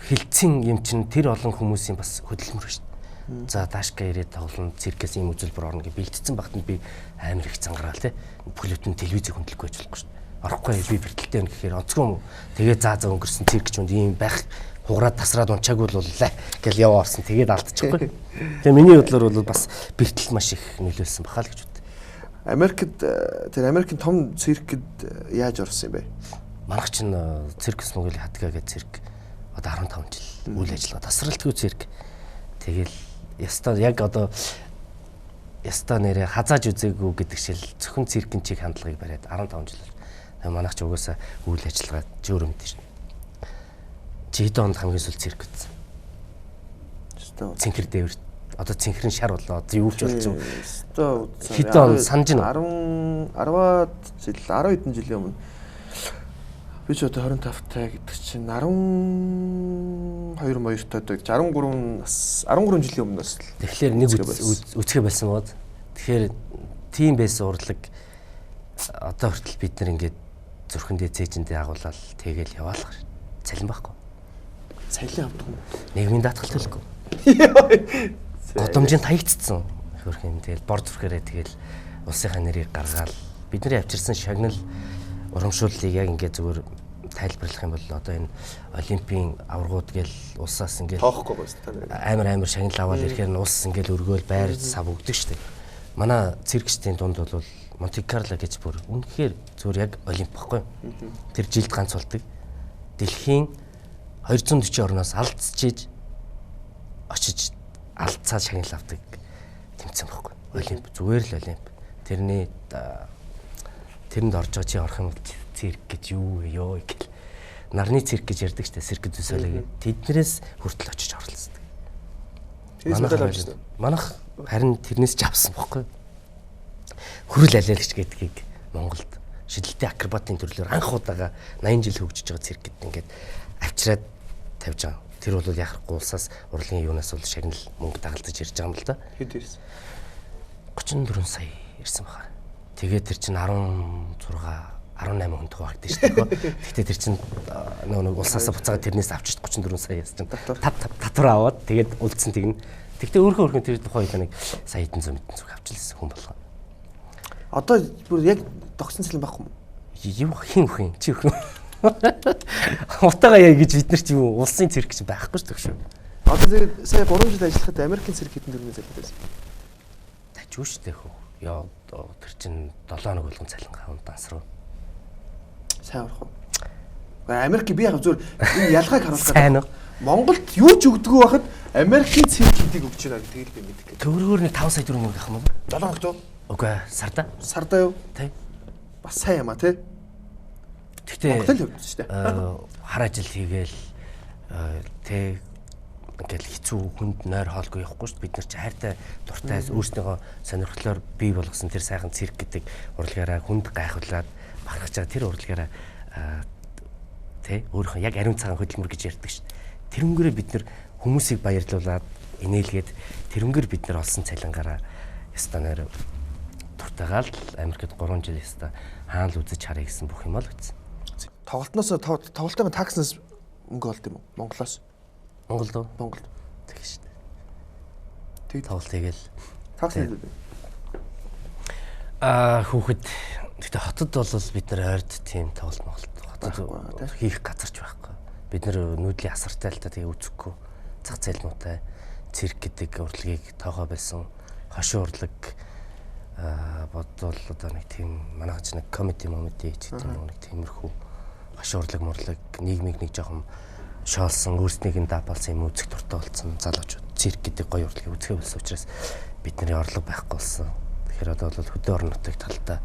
хилцэн юм чинь тэр олон хүмүүсийн бас хөдөлмөр шүү дээ. За даашка ирээд тоглоно, циркээс ийм үзүүлбэр орно гэж бэлтцсэн багт нь би амар их зангараал те. Бүхлөтэн телевизийг хөндлөхгүй байж болохгүй шүү дээ. Орохгүй би бэртэлтэй байна гэхээр онцгой юм уу. Тэгээ заа заа өнгөрсөн цирк ч үнд ийм байх хугараад тасраад унчаагүй л боллаа гэл яваа орсон. Тэгээд алдчихгүй. Тэгээ миний бодлоор бол бас бэртэл маш их нөлөөлсөн бахаа л гэж бод. Америкт тэр Америкийн том циркэд яаж орсон юм бэ? Манайх чинь циркус Монголын хатгаа гэдэг цирк одоо 15 жил үйл ажиллагаа тасралтгүй цирк. Тэгэл ястаа яг одоо ястаа нэрээ хазааж үзээгүй гэдэг шил зөвхөн циркэн чиг хандлагыг бариад 15 жил. Манайх ч угаасаа үйл ажиллагаа чи өөрөө мэдэн шин. Чи хэдэн онд хамгийн сүүл цирк үзсэн? Цэнхэр дээвэр одоо цэнхэрэн шар болоо одоо юу ч болсон. Хэдэн он санаж байна уу? 10 жил 10 хэдэн жилийн өмнө. Би ч одоо 25 тай гэдэг чинь 12 моёртой гэж 13 нас 13 жилийн өмнөөс л. Тэгэхээр нэг үзэхэ болсон бод. Тэгэхээр тийм байсан урлаг одоо хүртэл бид нар ингээд зүрхэндээ цээжиндээ агуулаад тэгэл яваалах. Цалин байхгүй. Цалин авдаг юм. Нийгмийн даатгал төлөхгүй. Гудамжинд хаягдцсан. Хөрх юм тэгэл бор зүрхээрээ тэгэл улсынхаа нэрийг гаргаал бидний авчирсан шагнал урамшууллыг яг ингээд зүгээр тайлбарлах юм бол одоо энэ олимпийн аваргууд гээл улсаас ингээд тоохгүй байна та нэр. Амар шагнал аваад ирэхээр нь улс ингээд өргөөл байр сав өгдөг штеп. Манай циркчдийн дунд бол Монте Карло гэж бүр үнэхээр зүгээр яг олимп баггүй. Тэр жилд ганц болдог. Дэлхийн 240 орноос алдчихж очиж алдцаа шагнал авдаг тэмцээн баггүй. Олимп зүгээр л олимп. Тэрний тэрэнд орж байгаа чи орох юм бол цирк гэж юу вэ ёо гэл. Нарны цирк гэж ярьдаг штэ цирк дю Солей гэдэг. Тэднээс хүртэл очиж оролцдог. Тэрнээс медаль авчихсан. Манайх харин тэрнээс ч авсан баггүй. Хүрэл алиалагч гэдгийг Монголд шидэлтэй акробатын төрлөөр анх удаага 80 жил хөгжиж байгаа цирк гэдэг ингээд авчираад тавьж байгаа. Тэр бол яхахгүй улсаас урлагийн юунаас бол шагнал мөнгө дагалдаж ирж байгаа юм л да. Хэд ирсэн? 34 сая ирсэн баха. Тэгээд тэр чинь 16 18 хүн хуваагдсан шүү дээ. Гэхдээ тэр чинь нөгөө нэг улсаасаа буцаагаад тэрнээс авчиж 34 сая яасан чинь татвар аваад тэгээд үлдсэн тэгнэ. Тэгтээ өөрхөн тэр тухайн үед нэг сая хэдэн зуун мэдэн зүг авчилсан хүн болгоо. Одоо бүр яг тогтсон цалин байхгүй юм уу? Юу хин үхэн чи үхэн. Утагаа яа гэж бид нар чи юу улсын цирк чи байхгүй шүү дээ. Одоо тэгээд сая 3 жил ажиллахад Америкийн цирк хэдэн төгрөгийн цалин байсан? Тажгүй шүү дээ хөө. Яа тэр чин 7 хоног болгон цалин гавн данс руу. Сайн орох уу? Америк би яг зүгээр энэ ялгааг харуулах гэдэг. Монголд юу ч өгдөггүй байхад Америкийн цирк хэдийг өгч байна гэдгийг би мэддэг. Төгрөгөөр нэг 5 сая төгрөг мөнгө авах юм уу? 7 хоногт уу? Үгүй сарда. Сарда юу? Тий. Бас сайн юм а тий. Гэхдээ Монгол л явдсан шүү дээ. Хар ажил хийгээл тий ингээл хэцүү хүнд нойр хоолгүй явахгүй шүү дээ. Бид нар чи хайртай дуртай өөрснийгөө сонирхлоор бий болгосон тэр сайхан цирк гэдэг урлагаараа хүнд гайхуулаад бахархаж байгаа тэр урлагаараа тий өөрийнхөө яг ариун цагаан хөдөлмөр гэж ярьдаг шүү дээ. Тэрнгээрээ бид нар хүмүүсийг баярлуулад инээлгээд тэрнгээр бид нар олсон цалингаараа ёстой нэр дуртайгаал Америкт 3 жил ёстой хаан л үзэж харъя гэсэн бүх юм л үзсэн. Тоглолтноос тоглолтын такснаас мөнгө олд юм уу? Монголоос. Монголд уу? Монголд. Тэгэж шүү дээ. Тэг тоглолт хийгээл такс хийдэг. Хүүхэд гэхдээ хотод бол бид нар ойрд тийм тоглолт Монголд хотод хийх газарч байхгүй. Бид нар нүүдлийн асартай л та тэгээ үзэхгүй зах зээл муутай цирк гэдэг урлагийг тоогоо байсан. Хошин урлаг бодвол одоо нэг тийм манайх ч нэг комеди момеди ч гэдэг юм уу нэг тиймэрхүү хошин урлаг мурлаг нийгмийг нэг жоохон шоолсон өөрснийг нь дабалсан юм үзэх дуртай болсон залуучууд цирк гэдэг гоё урлагийг үзэхээ болсон учраас бидний орлого байхгүй болсон. Тэгэхээр одоо бол хөдөө орон нутгийн талдаа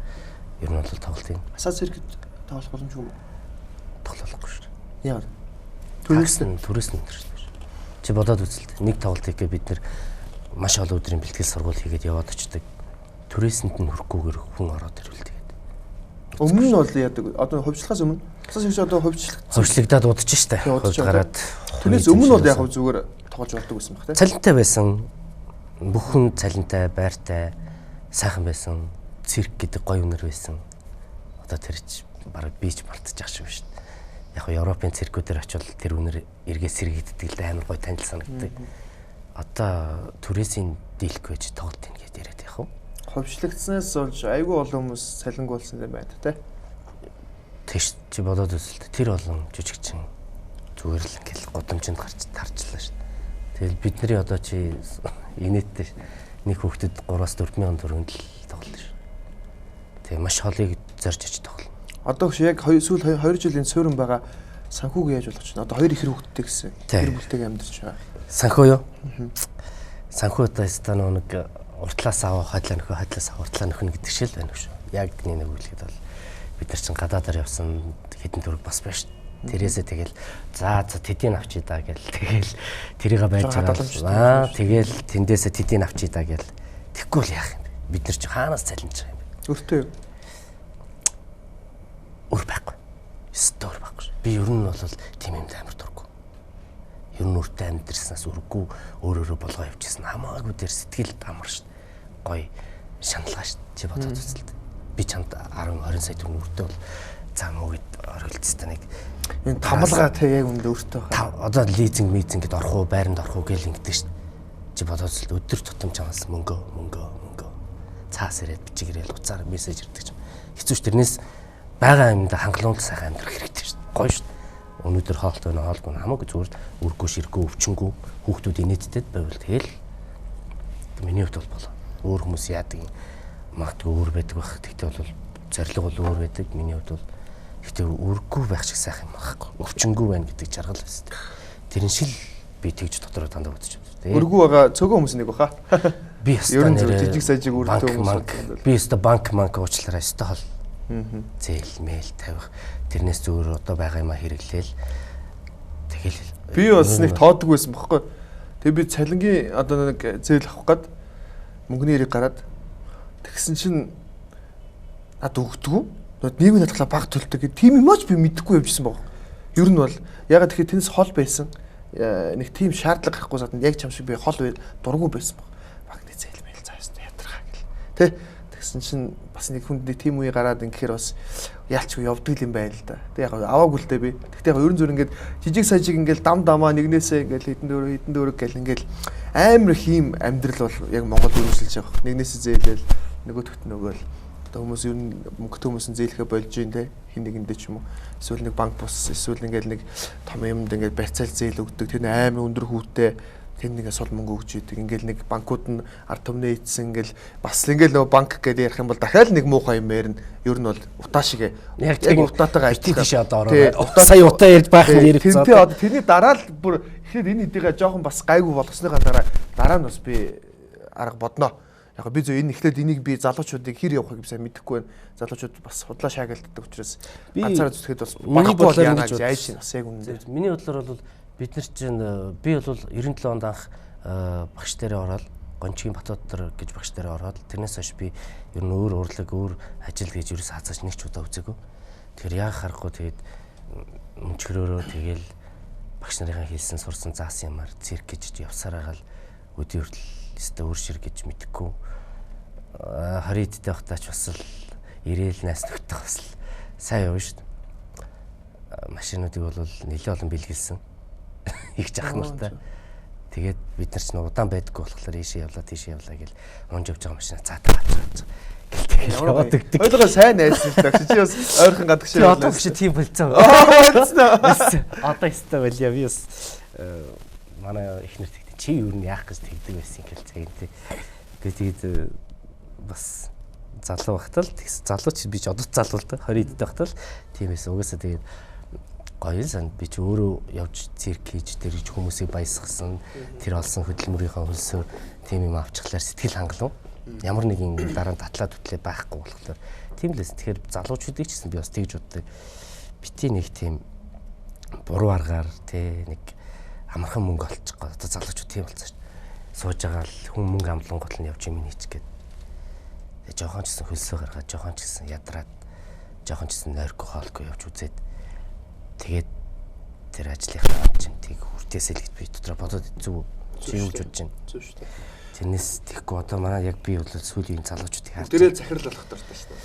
ер нь бол тоглолт юм. Асаа циркэд тоглох боломжгүй юм. Тоглохгүй шүү дээ. Яагаад? Түрээс нь өндөр шүү дээ. Чи бодоод үзэлт. Нэг тоглолт хийгээ бид нэр маш олон өдрийн бэлтгэл сургууль хийгээд яваад очдөг. Түрээсэнд нь хүрэхгүйгээр хүн ороод ирвэл тэгээд. Өмнө нь бол яадаг. Одоо хувьчлахаас өмнө асаас их одоо хувьчлагдаад удаж штэ. Хувьд гараад. Тэрнээс өмнө бол яг зүгээр тоглож болдог байсан баг тий. Цалинтай байсан. Бүх хүн цалинтай, байртай, сайхан байсан. Цирк гэдэг гоё үнэр байсан. Одоо тэр ч бараг би ч мартчих шиг шүү дээ. Яг нь Европын циркүүдээр очивол тэр үнэр эргээ сэргийддэг л амар гоё танил санагддаг. Одоо түрээсийн дийлэх гэж тоглолт ийн гэж яриад явах уу? Хувьчлагдсанаас болж айгүй олон хүмүүс цалинг болсон юм байна тий. Тэш чи бодоод үзэлт тэр олон жижигчин зүгээр л ингээл гудамжинд гарч тарчлаа шүү дээ. Тэгэл бидний одоо чи инээдтэй нэг хүүхдэд 3-4 мянган төгрөгөнд л тоглолоо шүү. Тэгээ маш холыг зорж очиж тоглоно. Одоо ч яг сүүл 2 жилийн суурин байгаа санхүүг яаж болгож байна? Одоо хоёр ихэр хүүхэдтэй гэсэн гэр бүлтэйг амьдарч байгаа. Санхүү юу? Санхүү одоо өстө нэг уртлаас аваа хойлоо нөхөө хойлоос аваа уртлаа нөхнө гэдэг шиг л байна шүү. Яг нэг үгэлгээд бол бид нар чинь гадаадаар явсан хэдэн төгрөг бас байна шүү. Тэрээсээ тэгэл за тэдийг авчий да гэл тэгэл тэрийгэ байж байгаа. Тэгэл тэндээсээ тэдийг авчий да гэл тэгэхгүй л яах юм бэ? Бид нар чинь хаанаас цалинж байгаа юм бэ? Өртөө юу? Өр байхгүй. Өстө өр байхгүй. Би ер нь бол тийм юмд амар дургүй. Ер нь өртөө амьдэрснээс өрггүй өөр өөрө болгоо явчихсан. Хамаагүй дээр сэтгэл амар шүү. Гоё шаналгаа шүү. Чи бодоод үзэлт. Би чамд 10 20 сая төгрөг өртөө бол за мөгөд оролцсон нэг энэ тамалгаа те яг үндэ өртөө хаа. Одоо лизинг мизинг гэд орох уу, байранд орох уу гэл ингэдэг шүү. Чи бодоод үзэлт өдөр тутам чамаас мөнгө мөнгө мөнгө цаас ирээд бичиг ирээл уцаар мессеж ирдэг юм. Хэцүү ш тэрнээс байгаа юмд хангалуун сайхан амьдрах хэрэгтэй шүү. Гоё шүү. Өнөөдөр хоолтой байна, хоолгүй хамаагүй зүгээр үргүү ширгүү өвчнгүү хүүхдүүд инээдтэй байвал тэгэл миний хувьд бол болоо. Өөр хүмүүс яадаг юм магадгүй өөр байдаг байх. Тэгтээ бол зорилго бол өөр байдаг. Миний хувьд бол тэгтээ үргүү байх шиг сайхан юм байхгүй. Өвчнгүү байна гэдэг жаргал байсан. Тэрэн шил би тэгж дотроо дандаа бодож байна. Үргүү байгаа цөөхөн хүмүүс нэг баха. Би ёстой нэр жижиг сажиг үрдтэй хүмүүс. Би ёстой банк манк уучлаарай ёстой хол. Зээл мэйл тавих тэрнээс зүгээр одоо байгаа юмаа хэрэглээл тэгэл би бас нэг тоодог байсан бохоггүй. Тэгээ би цалингийн одоо нэг зээл авах гээд мөнгөний хэрэг гараад тэгсэн чинь над өгдөггүй. Нийгмийн даатгалаа баг төлдөг гэх тийм юм аач би мэдэхгүй явжсэн баг. Ер нь бол ягаад тэгэхээр тэрнээс хол байсан. Нэг тийм шаардлага гарахгүй заданд яг чам шиг би хол дургу байсан баг. Банкны зээл мэйл заасан ядаргаа гэл. Тэ тэгсэн чинь бас нэг хүнд нэг тийм үе гараад ингэхээр бас ялчгүй явдаг юм байна л да. Тэг яг аваагүй л дээ би. Тэгтээ яг ерөн зүр ингээд жижиг сажиг ингээд дам дамаа нэгнээсээ ингээд хэдэн дөрөв гэл ингээд амар их юм амьдрал бол яг Монгол үргэлжилж байгаа. Нэгнээсээ зээлэл нөгөөдөгт нөгөөл одоо хүмүүс ер нь мөнгөтэй хүмүүс нь зээлэхэ болж гин те хин нэгэндээ ч юм уу. Эсвэл нэг банк бус эсвэл ингээд нэг том юмд ингээд барьцаал зээл өгдөг. Тэр амар өндөр хүүтэй Тэнд нэг сул мөнгө өгч идэг. Ингээл нэг банкуд нь ард түмнээ ийдсэн ингээл бас ингээл нөгөө банк гэдээ ярих юм бол дахиад нэг муухай юм ярина. Ер нь бол утаа шиг яг утаатайгаа ажиллах тийш одоо ороо. Сая утаа ярьж байх нь яригцаа. Тэрнтэй одоо тэрний дараа л бүр эхлээд энэ хэдийгээ жоохон бас гайгүй болгосныхаа дараа нь бас би арга бодноо. Яг би зөв энэ эхлээд энийг би залуучуудыг хэр явахыг би сайн мэдэхгүй байна. Залуучууд бас худлаа шаагалддаг учраас ганцаараа зүтгэхэд бас баггүй бол яана гэж айж байна бас яг үнэндээ. Миний бодлоор бол бид нар чинь би бол 97 онд анх багш дээрээ ороод Гончгийн Батбаатар гэж багш дээрээ ороод тэрнээс хойш би ер нь өөр урлаг, өөр ажил гэж ерөөс хазааж нэг ч удаа үзээгүй. Тэгэхээр яг харахгүй тэгээд мөнчгөрөөрөө тэгэл багш нарын хэлсэн сурсан заасан юмар цирк гэж явсаар байгаа л өдий хүртэл өстө өөр шир гэж мэдэхгүй. 20 дэх байхдаа ч бас л ирээл найс нөхдөд бас л сайн явна шүү дээ. Машинуудыг бол нэлээд олон бэлгэлсэн. Их жах нартай. Тэгээд бид нар ч удаан байдаггүй болохоор ийшээ явлаа, тийшээ явлаа гэл унж явж байгаа машина цаатаа авч гэлтэй яваад өгдөг. Ойлгоо сайн найз л даа. Чи бас ойрхон гадагш явлаа. Одоо биш тийм болцсон. Одоо өстой болиа би бас манай эхнэр тэгтээ чи юу нь яах гэж тэгдэг байсан гэл цагийн тий. Тэгээд бас залуу байхдаа л тэгс залуу чи би ч одод залуу л да 20 дэх байхдаа л тийм байсан. Угаасаа тэгээд гоё сан би ч өөрөө явж цирк хийж тэр гэж хүмүүсийг баясгасан тэр олсон хөдөлмөрийнхөө хөлсөөр тийм юм авчихлаар сэтгэл хангалуун ямар нэгэн дараа нь татлаа түтлээ байхгүй болохоор тийм л эс. Тэгэхээр залуучуудыг ч гэсэн би бас тэгж боддог. Бити нэг тийм буруу аргаар те нэг амархан мөнгө олчих гоо. Одоо залуучууд тийм болсон шүү дээ. Сууж байгаа л хүн мөнгө амлангууд нь явж юм хийчих гээд. Тэгээ жохон ч гэсэн хөлсөө гаргаад жохон ч гэсэн ядраад жохон ч гэсэн нойргүй хоолгүй явж үзээд тэгээд тэр ажлынхаа ам чинь тийг хүртээсэй л гэж би дотроо бодоод зүг чи юу гэж бодож байна. Зөв шүү дээ. Тэрнээс тэгэхгүй одоо манай яг би бол сүүлийн залуучуудыг харж тэрэл захирал болох дуртай шүү дээ.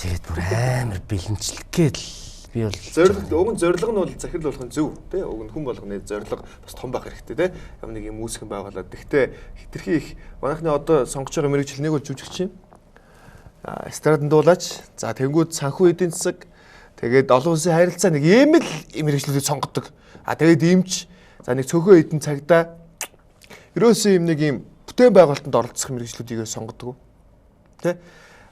Тэгээд бүр амар бэлэнчлэх гээд л би бол зорилго уг нь зорилго нь бол захирал болох нь зөв тий уг нь хүн болгоны зорилго бас том байх хэрэгтэй тий ямар нэг юм үүсгэн байгуулад. Гэхдээ хитрхи их манайхны одоо сонгож байгаа мэрэгжил нэг бол жүжигч юм. Эстрадан дуулаач. За тэнгууд санхүү эдийн засаг. Тэгээд олон улсын харилцаа нэг ийм л мэрэгжлүүдийг сонгодог. А тэгээд эмч за нэг цөөхөн хэдэн цагдаа ерөөсөө юм нэг ийм бүтээн байгуулалтанд оролцох мэрэгжлүүдийг сонгодог. Тэ?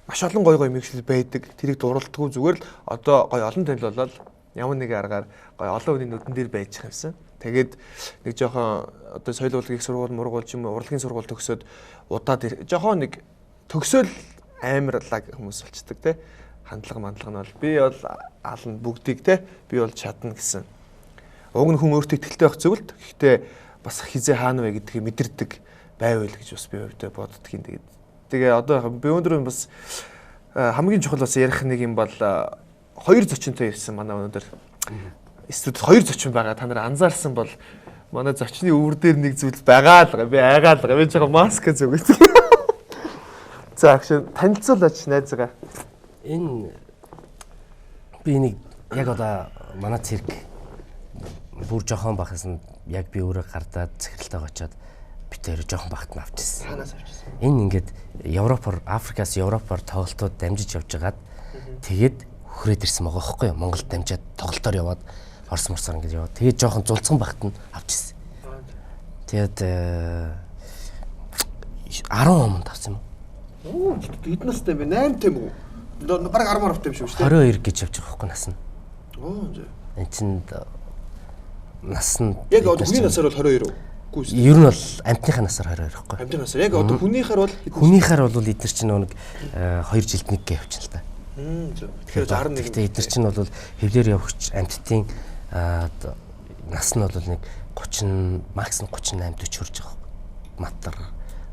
Маш олон гой гой мэрэгжил байдаг. Тэрийг дурлалдаггүй зүгээр л одоо гой олон танил болоод ямар нэгэн аргаар гой олон хүний нүдэн дээр байж юмсан. Тэгээд нэг жоохон одоо соёл урлагийн сургууль, мургуул ч юм уу урлагийн сургууль төгсөөд удаад жоохон нэг төгсөөл амар лаг хүмүүс болчдөг те. Хандлага мандлага нь бол би бол ална бүгдийг те би бол чадна гэсэн. Уг нь хүн өөртөө ихтэй байх зөв л. Гэхдээ бас хизээ хаана вэ гэдгийг мэдэрдэг байвал гэж бас би хувьдаа боддгийн. Тэгээд тэгээ одоо би өндөр бас хамгийн чухал бас ярих нэг юм бол хоёр зочинтой ирсэн манай өнөөдөр. Студид хоёр зочин байгаа. Та нар анзаарсан бол манай зочны өвөр дээр нэг зүйл байгаа л би айгаа л би жоохон маск зүгээс. За агш танилцуулаач найзгаа. Энэ би нэг яг одоо манай цирк бүр жоохон бахаас нь яг би өөрөө гардаад захиралтайгаа очиод бид хоёр жоохон багт нь авчихсан. Хаанаас авчихсан? Энэ ингээд Европоор, Африкаас Европоор тоглолтууд дамжиж явж байгаад тэгээд хүрээд ирсэн байгаа байхгүй юу? Монголд дамжаад тоглолтоор яваад Орос морсоор ингээд яваад тэгээд жоохон зулцхан багт нь авчихсан. Тэгээд 10 онд авсан юм уу? Хэд настай бэ? 8 тийм үү? Бараг 10 10 юм шүү дээ. 22 гэж явж байгаа байхгүй нас нь. Оо зөө. Энд чинь нас нь яг одоо хүний насаар бол 22 үү? Үгүй шүү. Ер нь бол амьтныхаа насаар 22 байхгүй. Амьтны насаар яг одоо хүнийхээр бол хүнийхээр бол эдгээр чинь нэг 2 жилд нэг гэ явчихна л да. Зөв. Тэгэхээр 11. Гэхдээ эдгээр чинь бол хэвлэр явагч амьтдын нас нь бол нэг 30 максимум 38 40 хүрж байгаа. Матар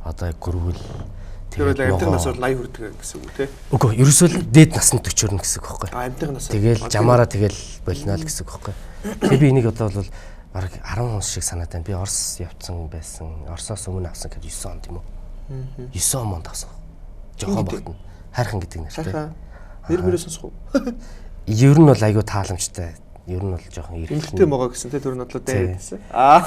одоо гөрвөл Тэгэхээр амьтны нас бол 80 хүрдэг гэсэн үг тий. Үгүй ерөөсөө л дээд насанд 40 хүрнэ гэсэн үг байхгүй. А амьтны нас. Тэгэл жамаараа тэгэл болно л гэсэн үг байхгүй. Тэгээ би энийг одоо бол бараг 10 он шиг санаад байна. Би Орос явцсан байсан. Оросоос өмнө авсан гэхэд 9 он тийм үү? 9 онд авсан. Жохон багт нь. Хайрхан гэдэг нэртэй. Нэр мөрөө сонсох уу? Ер нь бол айгүй тааламжтай. Ер нь бол жоохон эргэлтэй эмэгтэй могоо гэсэн те түр надлаа дайр гэсэн. Аа.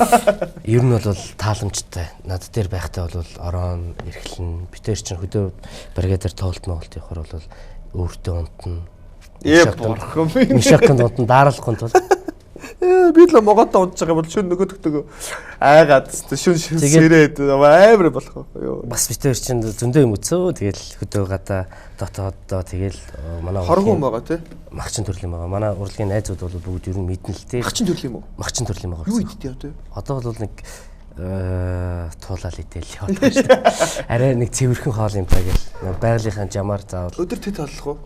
Ер нь бол тааламжтай. Над дээр байхдаа бол орон эрхлэн битэр чинь хөдөө бригадаар тоглолт моголт явахаар бол өөртөө унтна. Ээ бурхан минь. Мишаканд унтна, дараалахгүй тул. Би л моготой унтж байгаа бол шүн нөгөөдөгтэйгөө айгаад шүн сэрээд амар болох байхгүй юу. Бас бид хоёр чинь зөндөө юм өцөө. Тэгэл хөдөө гадаа дотооддоо тэгэл манай хоргон байгаа тий. Махчин төрлийн байгаа. Манай урлагийн найзууд бол бүгд ер нь мэднэ л тий. Махчин төрлийн юм уу? Махчин төрлийн байгаа. Юу иддэг одоо? Одоо бол нэг туулаал идэл яваад байгаа шүү дээ. Арай нэг цэвэрхэн хоол юм та гэл. Байгалийнхаа жамаар заавал. Өдөр тэт толлох уу?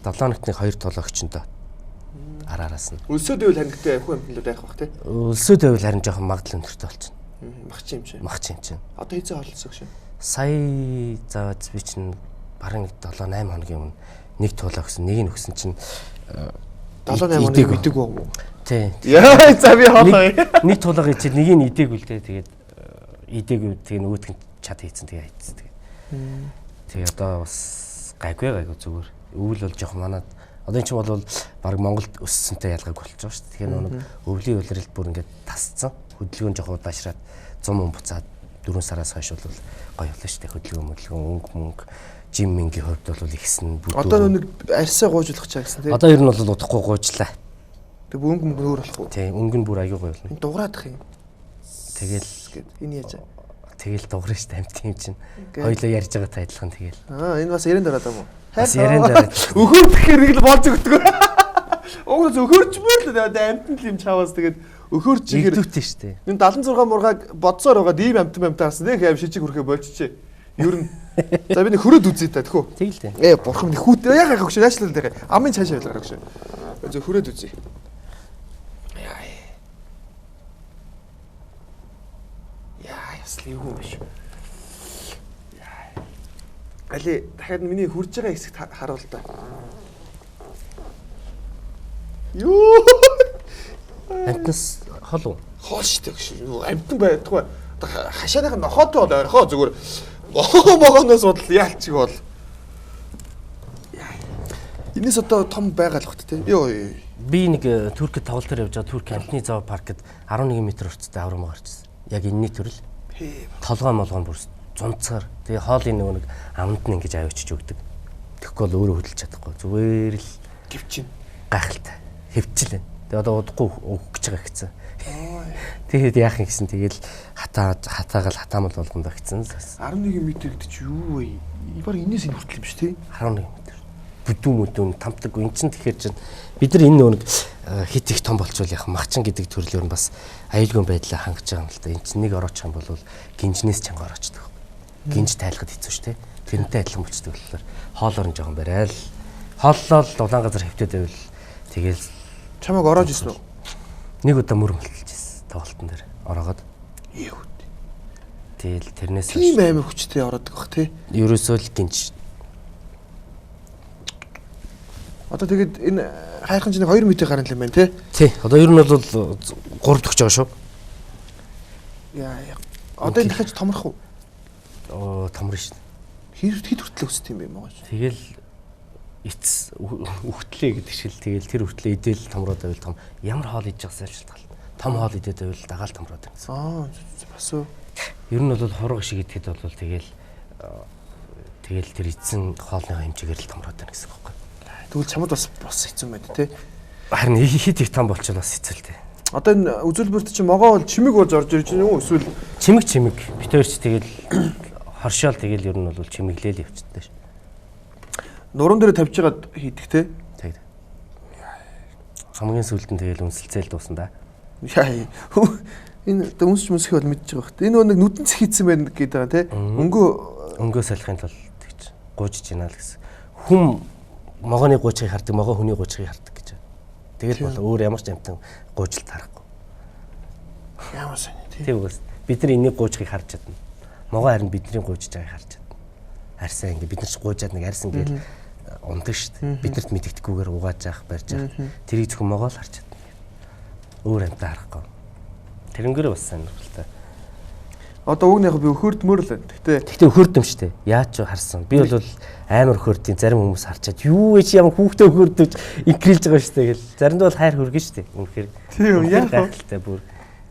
7 хоногт нэг 2 тулаа өгчөндөө. Араараас нь. Өлсөөд байвал харин гэтээ хүн амьтнууд айх бах тий. Өлсөөд байвал харин жоохон магадлал өндөртэй болчихно. Махчин юм чинь. Махчин юм чинь. Одоо хэзээ хооллосон гэж. Сая заа би чинь бараг нэг 7 8 хоногийн өмнө нэг тулаа өгсөн, нэг нь өгсөн чинь 7 8 хоног мэдээгүй юм уу? Тий. Яа, за би хоолоо. Нэг тулаагаа ичээд нэг нь идээгүй л дээ. Тэгээд идээгүй тэгээ нөгөөдг нь чад хийцэн тэгээ хийцэн тэгээ. Тэгээ одоо бас гайгүй зүгээр. Өвөл бол жоохон манад одоо энэ чинь бол баг Монголд өссөнтэй ялгаагүй болчих жоох шүү дээ. Тэгэхээр нэг өвлийн улиралд бүр ингээд тасцсан. Хөдөлгөөн жоохон удаашраад 100 мөн буцаад 4 сараас хойш бол гоё боллоо шүү дээ. Хөдөлгөөн мөдөлгөөн өнгө мөнгө жим мингийн хувьд бол ихсэн. Одоо нэг арьсаа гуйжуулах чаа гэсэн тийм. Одоо ер нь бол удахгүй гуйжлаа. Тэг өнгө мөнгө өөр болох уу? Тийм, өнгө нь бүр аягүй гоё болно. Дуграадах юм. Тэгэл гээд энэ яаж. Тэгэл дугрна шүү дээ амьд юм чинь. Хоёлоо ярьж байгаатай адилхан тэгэл. Аа, энэ бас яриан дараад юм уу? Бас яриан дараад. Өхөр гэхээр нэг л болж өгдөг. Угнаас өхөрчмөр л амьтан л юм чаваас тэгээд өхөрч ихээр игдүүтэй шүү дээ. Энэ 76 мургааг бодсоор байгаа ийм амьтан амьтан харсан нэг аим шижиг хүрхээ болчихжээ. Ер нь за би нэг хөрөөд үзье та тэхүү. Тэгэл дээ. Ээ бурхан минь хүүтэй яг яг өгш яашлал дээ. Амын цаашаа явуулгаар өгш. Зөв хөрөөд үзье. Яа, ясл эвгүй юм биш. Али дахиад миний хурж байгаа хэсэгт харуул та. Юу? Амтнаас хол уу? Хоол штэ өгш. Юу амтан байдгүй. Хашааных нохоотой бол ойрхоо зүгээр могоо могооноос бодол яалчиг бол. Энэс одоо том байгаа л бат те. Йоо. Би нэг Туркид тоглолтоор явж байгаа Турк амтны зоо паркд 11 м өрцтэй аврам гарчсан. Яг энэний төрөл. Толгой молгон бүр зунцаар. Тэгээ хоолын нөгөө нэг аманд нь ингэж авчиж өгдөг. Тэгэхгүй бол өөрөө хөдөлж чадахгүй. Зүгээр л гівчин. Гайхалтай. Хэвчил. Тэгээ одоо удахгүй өгөх гэж байгаа гэсэн. Тэгээд яах юм гэсэн тэгэл хатаагаал хатаамал болгонд огцсон. 11 м гэдэг чи юу вэ? Баг энэс энэ хүртэл юм шүү тий. 11 м. Бүдүүн мүдүүн тамтаг. Эн чинь тэгэхээр чинь бид нар энэ нөгөө хит их том болчвол яг махчин гэдэг төрлөөр нь бас аюулгүй байдлаа хангаж байгаа юм л да. Эн чинь нэг ороочих юм бол гинжнээс чанга ороочдөг. Гинж тайлахад хэцүү шүү тий. Тэрнтэй адилхан болчдөг болохоор хоолоор нь жоохон барайл. Хооллол улаан газар хэвтээд байвал тэгэл чамайг ороож ирсэн үү? Нэг удаа мөр мөлтөлж ирсэн тоглолтон дээр ороогод. Юу. Тэгэл тэрнээс тийм амар хүчтэй ороод байгаа тий. Ерөөсөө л гинж. Одоо тэгэд энэ хайрхан чинь 2 м гарan юм байна тий. Тий. Одоо ер нь бол 3 дахь жоо шүү. Яа. Одоо энэ дахиж томрох уу? Оо томрно шүү. Хэд хүртэл өсдөг юм бэ могооч? Тэгэл эц үхтлээ гэдэг шиг л тэгэл тэр хүртлээ идэл томроод байвал том ямар хоол идэж байгаас шалтгаал. Том хоол идээд байвал дагаал томроод байна гэсэн. Аа бас уу. Ер нь бол хураг шиг идэхэд бол тэгэл тэгэл тэр эцэн хоолны хэмжээгээр л томроод байна гэсэн үг байхгүй. Тэгвэл чамд бас хэцүү байд тий. Харин хэд их том болчихвол бас хэцүү л дээ. Одоо энэ үзүүлбэрт чинь могоо бол чимэг болж орж ирж байна уу эсвэл чимэг бит хоёр ч тэгэл хоршоол тэгэл ер нь бол чимэглээл явчихдаг ш. Нуруунд дээр тавьж байгаад хийдэг те. Тэг. Хамгийн сүүлд нь тэгэл үнсэлцээл дуусна да. Яа. Энэ одоо үнсч мүсэх бол мэдж байгаа хэрэг. Энэ нэг нүдэн цэх хийцэн байна гэдэг байгаа те. Өнгөө солихын тулд тэгч гуйжж байна л гэсэн. Хүм могооны гуйчгийг хардаг, могоо хүний гуйчгийг хардаг гэж. Тэгэл бол өөр ямар ч амтан гуйжилт харахгүй. Ямар сони тий. Тийм үгээс бид нар энэний гуйчгийг харж чадна. Могоо харин бидний гуйжж байгааг харж чадна. Арьсаа ингээ бид нар ч гуйжаад нэг арьсан гээл ундаг шүү дээ. Биднэрт мэдэгдэхгүйгээр угааж яах, барьж яах. Тэрийг зөвхөн могоо л харж чадна. Өөр амтаа харахгүй. Тэрнгээрээ бас сонирхолтой. Одоо уг нь яг би өхөрдмөр л байна. Гэхдээ өхөрдөм шүү дээ. Яаж ч харсан. Би бол амар өхөрдөм. Зарим хүмүүс харчаад юу вэ чи ямар хүүхдээ өхөрдөж инкрилж байгаа шүү дээ гэл. Заримдаа бол хайр хөргөн шүү дээ. Үнэхээр. Тийм яах вэ? Гайхалтай бүр.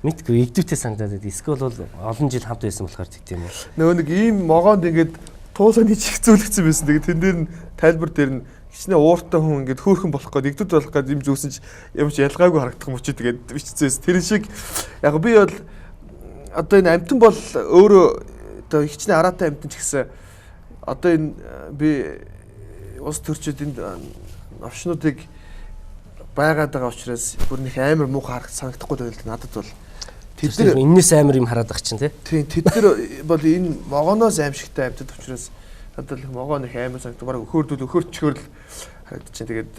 Мэдгүй игдүүтэй санагдаад байд. Эсвэл бол олон жил хамт байсан болохоор тэгт юм уу? Нөгөө нэг ийм могоонд ингээд Туулганы чихзүүлэгдсэн байсан. Тэгээд тэн дээр нь тайлбар дээр нь хичнээн ууртай хүн ингээд хөөрхөн болох гээд игдүүд болох гээд юм зүүсэн ч юм ч ялгаагүй харагдах юм чи тэгээд бичсэн. Тэр шиг яг би бол одоо энэ амтан бол өөрөө одоо хичнээн араатай амтан ч гэсэн одоо энэ би улс төрчид энд новшнуудыг байгаад байгаа учраас бүр нэг амар муухай санагдахгүй байл надад бол тэд нар энэс амар юм хараад байгаа чинь тий. Тийм тэд нар бол энэ могоноос аимшигтай амьтад учраас надад л могоо нэг амар санагдав. Бараг өхөрдөл өхөрчхөр л харагдчихээн. Тэгээд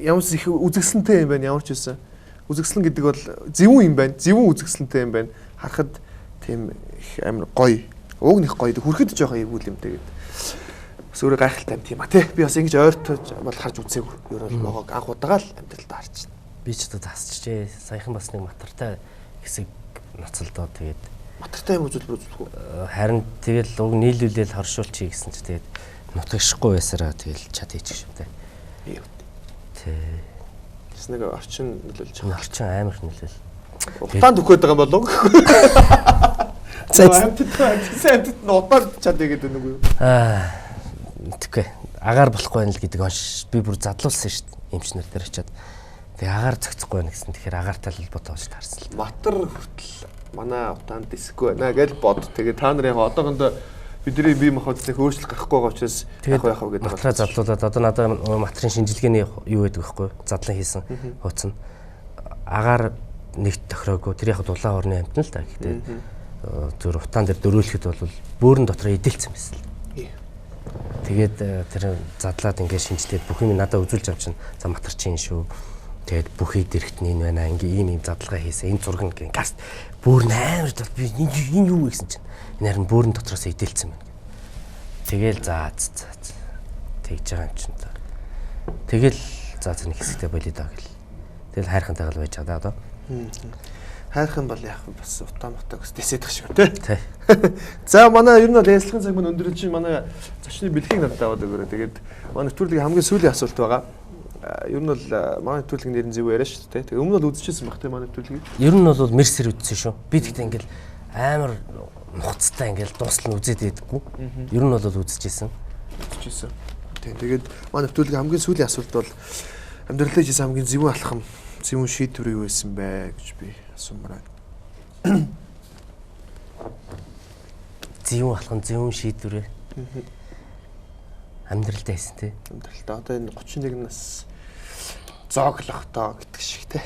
ямар ч их үзэсгэлэнтэй юм байна ямар ч байсан. Үзэсгэлэн гэдэг бол зөвүүн юм байна. Зөвүүн үзэсгэлэнтэй юм байна. Харахад тийм их амар гоё. Уг них гоё. Хүрхэд жоохон эвгүй юм тэгээд бас өөрөө гайхалтай юм тийм а тий. Би бас ингэж ойртож бол харж үзээгүй. Ер нь могоог анх удаага л амьдралдаа харж байна. Би ч одоо тасчихжээ. Саяхан бас нэг матартай хэсэг ноцолдоо тэгээд матартай юм үзүүлбэр үзүүлэх үү? Харин тэгэл уг нийлүүлээл хоршуулчих гэсэн чи тэгээд нутагшихгүй байсараа тэгэл чад хийчих шүү дээ. Тий. Тэс нэг орчин нөлөөлж байгаа. Орчин амар нөлөөл. Утаанд өгөх гээд байгаа юм болов уу? За амьтад нь утаар чад хийгээд байна уу? Аа мэдхгүй. Агаар болохгүй байна л гэдэг онш би бүр задлуулсан шүү дээ. Эмчнэр дээр очиад. Тэгээ агаар зохицохгүй байна гэсэн. Тэгэхээр агаартай холбоотой болж таарсан л. Матар хүртэл манай утаанд дисгүй байна гэж бод. Тэгээ та нар яг одоохондоо бидний бие махбодыг өөрчлөх гарахгүй байгаа учраас яг яах вэ гэдэг. Матраа задлуулад одоо надад матрын шинжилгээний юу гэдэг вэ? Задлан хийсэн хууц нь агаар нэг тохироогүй. Тэр яг дулаан орны амтна л да. Гэхдээ зөв утаан дээр дөрөөлөхөд бол бөөрн дотор эдэлцсэн байсан л. Тэгээд тэр задлаад ингээд шинжилээд бүх юм надад үзүүлж авчихна. За матар чинь шүү. Тэгээд бүх эд эрхтний энэ байна. Ингээ ийм ийм задалгаа хийсэн. Энэ зураг нь газ бөөр нь амар бол би энэ юу гэсэн чинь энэ харин бөөрн дотроос эдэлцсэн байна. Тэгэл за за тэгж байгаа юм чинь та. Тэгэл за за нэг хэсэгтээ болио даа гэл. Тэгэл хайрхантайгаа л байж байгаа да одоо. Хайрхан бол яг бас утаа мутаа гэсэн дэсэдэх шиг тий. Тий. За манай ер нь бол ярилцлагын цаг маань өндөрлөж чинь манай зочны бэлгийг надад аваад өгөөрэй. Тэгээд манай нэвтрүүлгийн хамгийн сүүлийн асуулт байгаа. Ер нь бол манай нэвтрүүлгийн нэр нь зөв яриа шүү дээ. Тэгээ өмнө нь бол үзчихсэн баг тий манай нэвтрүүлгийг. Ер нь бол мерсэр үзсэн шүү. Би тэгтээ ингээл амар нухацтай ингээл дуусал нь үзээд байдаггүй. Ер нь бол үзчихсэн. Үзчихсэн. Тий. Тэгээд манай нэвтрүүлгийн хамгийн сүүлийн асуулт бол амьдралаа хийсэн хамгийн зөвүүн алхам, зөвүүн шийдвэр юу байсан бэ гэж би асуумаар байна. Зөвүүн алхам, зөвүүн шийдвэр. Амьдралдаа хийсэн тий. Амьдралдаа одоо энэ 31 нас зооглохтоо гэдэг шиг тий.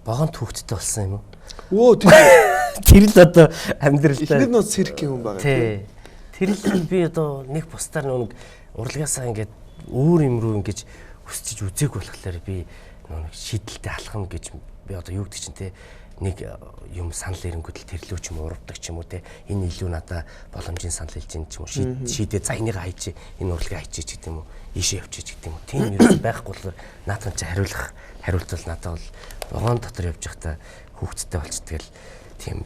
Богоон түүхттэй болсон юм уу? Өө тэр тэр л одоо амьдралдаа эхнэр нь циркийн хүн байгаа тий. Тэр л би одоо нэг бусдаар нэг урлагаасаа ингээд өөр юм руу ингэж өсчиж үзег болохоор би нэг шийдэлтэй алхам гэж би одоо юу гэдэг чинь те нэг юм санал ирэнгүүт л тэрлүү ч юм уу урвдаг ч юм уу те энэ илүү надаа боломжийн санал хэлж ин ч юм уу шийдээ за энийг хайчи энэ урлагийг хайчи ч гэдэг юм уу ийшээ явчих ч гэдэг юм уу тийм юм байхгүй болохоор наадхан чи хариулах хариулт бол надад бол вагон дотор явж байхдаа хүүхдтэй болчдөг л тийм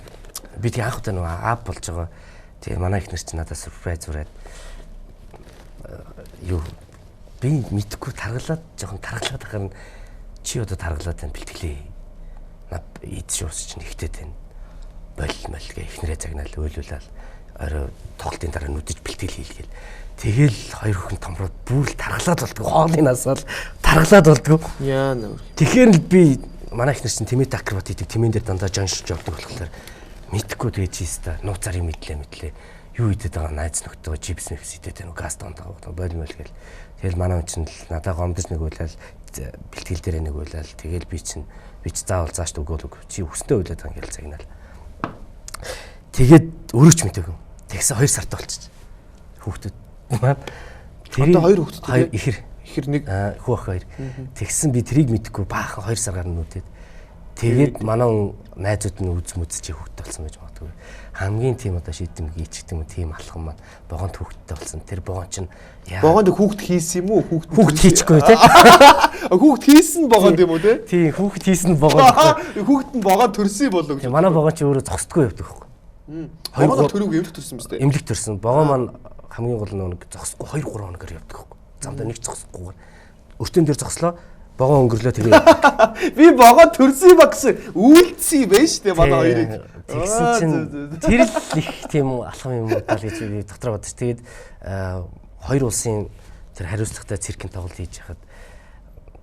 би тийм анх удаа нөгөө аав болж байгаа. Тэгээ манай ихнэр чинь надад сюрприз зураад юу би мэдхгүй таргалаад жоохон таргалаад ахаар нь чи одоо таргалаад байна бэлтгэлээ. Над эд шуус чинь ихтэй тань. Бол мол гэ ихнэрээ загнаал өөлүүлээл орой тоглолтын дараа нүдэж бэлтгэл хийлгээл. Тэгэл хоёр хүн томроод бүр л таргалаад болдгоо. Хоолны насаал таргалаад болдгоо. Яа нөр. Тэгэхээр л би манай ихнэр чинь тэмээт акробат хийдэг тэмээн дээр дандаа жоншиж явдаг болохоор мэдхгүй тэгээ чи ста нууцаар юм мэдлээ. Юу идэд байгаа найз нөхдөйгөө чипс мэвс идэд байна уу газ дондоо бол мөл гэл. Тэгэл манай хүн чинь л надаа гомдож нэг үйлэл бэлтгэл дээрээ нэг үйлэл тэгэл би чинь би чи заавал зааш өгөөл үг чи өснөө үйлээд байгаа гэл загнаал. Тэгээд өөрөө ч мэдээгүй. Тэгсэн 2 сард болчих. Хүүхдүүд маань тэр одоо 2 хүүхдтэй ихэр ихэр нэг хүү ах хоёр. Тэгсэн би тэрийг мэдэхгүй баахан 2 сар гарна нүдэд. Тэгээд манай хүн найзууд нь үз мүз чи хүүхдтэй болсон байж магадгүй. Хамгийн тийм одоо шийдэм гийч гэдэг юм уу тийм алхам маань богоон хүүхдтэй болсон. Тэр богоон чинь богоонд хүүхд хийсэн юм уу? Хүүхд хийчихгүй те. Хүүхд хийсэн богоонд юм уу те? Тийм, хүүхд хийсэн богоон. Хүүхд нь богоон төрсөн болов гэж. Манай богоон чи өөрөө зогсдгүй явдаг байхгүй. Богоон төрөг эмлэг төрсөн мэт. Эмлэг төрсөн. Богоон маань хамгийн гол нь нэг зогсохгүй 2 3 хоногор явдаг байхгүй. Замдаа нэг зогсохгүйгээр өртөн дээр зогслоо. Вогон өнгөрлөө тэгээ. Би вогон төрсөн юм ба гэсэн үйлдсэн юм байна шүү дээ манай хоёрыг. Тэгсэн чинь тэр л их тийм алхам юм даа л гэж би дотроо бодож. Тэгээд хоёр улсын тэр хариуцлагатай циркийн тоглолт хийж яхад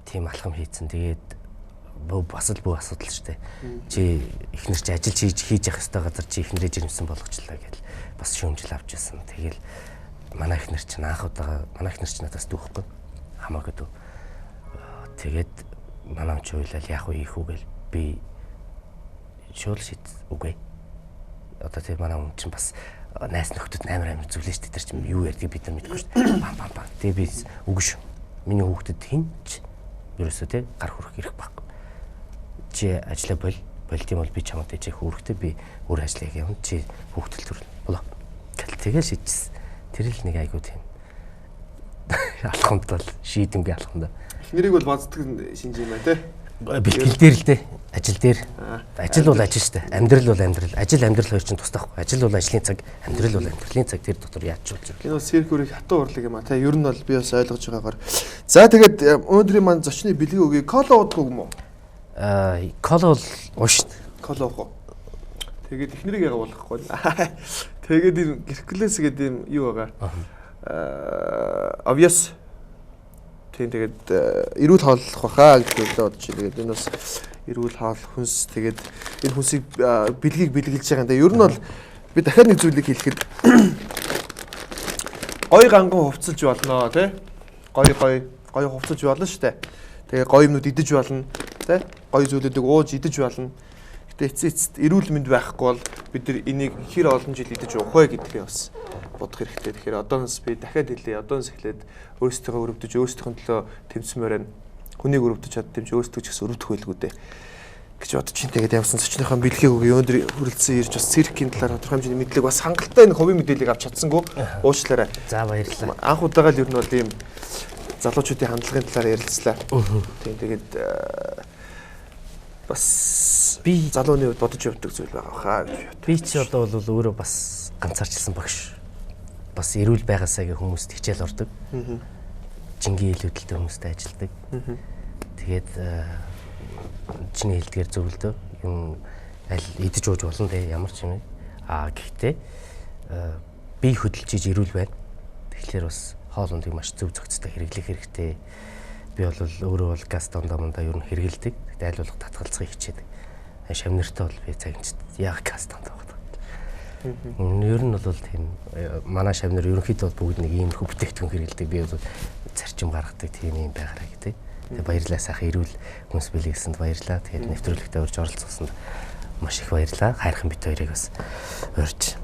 тийм алхам хийцэн. Тэгээд бас л бүх асуудал шүү дээ. Чи эхнэр чи ажил хийж явах ёстой газар чи эхнэрээ жирэмсэн болгочлаа гэдэл бас шүүмжил авч ирсэн. Тэгэл манай эхнэр чинь анх удаага манай эхнэр чинь надаас дүүхгүй хамаагүй дүү. Тэгээд манай хүн чи уйлал яах вэ ийх үү гэл би шуул шид үгүй. Одоо тэг манай хүн чинь бас найс нөхдөд амар амар зүйлээ шүү дээ. Тэр чинь юу ярьдгийг бид нар мэдэхгүй шүү дээ. Бам бам бам. Тэгээ би үгүй шүү. Миний хүүхдэд хин ч ерөөсөө тэг гар хүрэх эрх байхгүй. Чи ажлаа болд юм бол би чамд ээжээ хүүхдээ би өөр ажлаа явна. Чи хүүхдэл төрөл болоо. Гэл тэгэл шийдчихсэн. Тэр л нэг айгуу тийм алхамд бол шийдэмгүй алхамд. Эхнэрийг бол баздаг шинж юм байна те. Бэлтгэл дээр л дээ. Ажил дээр. Ажил бол ажил шүү дээ. Амьдрал бол амьдрал. Ажил амьдрал хоёр чинь тусдаа байхгүй. Ажил бол ажлын цаг, амьдрал бол амьдралын цаг. Тэр дотор яаж болж байна. Энэ бол цирк үрийг хатуу урлаг юм а. Тэ ер нь бол би бас ойлгож байгаагаар. За тэгээд өнөөдрийн маань зочны бэлэг өгье. Кола уудгүй юм уу? Кола бол уушд. Кола уух уу? Тэгээд эхнэрийг яга болохгүй. Тэгээд энэ Геркулес гэдэг юм юу байгаа? Obvious. Тийм тэгээд эрүүл хооллох байхаа гэж бодож байна. Тэгээд энэ бас эрүүл хоол хүнс тэгээд энэ хүнсийг бэлгийг бэлгэлж байгаа юм да. Ер нь бол би дахиад нэг зүйлийг хэлэхэд гой ганган хувцалж болно тий. Гой гой гой хувцалж болно шүү дээ. Тэгээ гой юмнууд идэж болно тий. Гой зүйлүүдийг ууж идэж болно. Гэтэ эцсийн эцэст эрүүл мэнд байхгүй бол бид нар энийг хэр олон жил идэж уух вэ гэдгийг бас бодох хэрэгтэй. Тэгэхээр одооноос би дахиад хэлье. Одооноос эхлээд өөрсдийгөө өрөвдөж, өөрсдийнхөө төлөө тэмцмээр байна. Хүнийг өрөвдөж чаддсан юм чи өөрсдөө ч гэсэн өрөвдөх байлгүй дээ гэж бодож чинь. Тэгээд явсан зочныхоо бэлгийг өгье. Өнөөдөр хүрэлцэн ирж бас циркийн талаар тодорхой хэмжээний мэдлэг бас хангалттай энэ хувийн мэдээллийг авч чадсангүй. Уучлаарай. За баярлалаа. Анх удаага л ер нь бол ийм залуучуудын хандлагын талаар ярилцлаа. Тийм тэгээд бас би залууны хувьд бодож явдаг зүйл байгаа хаа гэж боддог. Би чи одоо бол өөрөө бас ганцаарчилсан багш. Бас эрүүл байгаасаа гэх хүмүүст хичээл ордог. Жингийн илүүдэлтэй хүмүүстэй ажилладаг. Тэгээд чиний хэлдгээр зөвлөдөө юм аль идэж ууж болно те ямар ч юм. Аа гэхдээ би хөдөлж иж эрүүл байна. Тэгэхээр бас хоол ундыг маш зөв зохицтой хэрэглэх хэрэгтэй. Би бол өөрөө бол газ дондоо мандаа ер нь хэрэгэлдэг. Гэхдээ аль болох татгалзахыг хичээдэг. Шавнартай бол би цагинчд яг газ дондоо байдаг. Ер нь бол тийм манай шавнар ерөнхийдөө бол бүгд нэг иймэрхүү бүтээгдэхүүн хэрэгэлдэг. Би бол зарчим гаргадаг тийм юм байгаарай гэдэг. Тэгээ баярлалаа сайхан эрүүл хүнс бэлгэсэнд баярлалаа. Тэгээд нэвтрүүлэгтээ урьж оролцуулсанд маш их баярлалаа. Хайрхан бит хоёрыг бас урьж.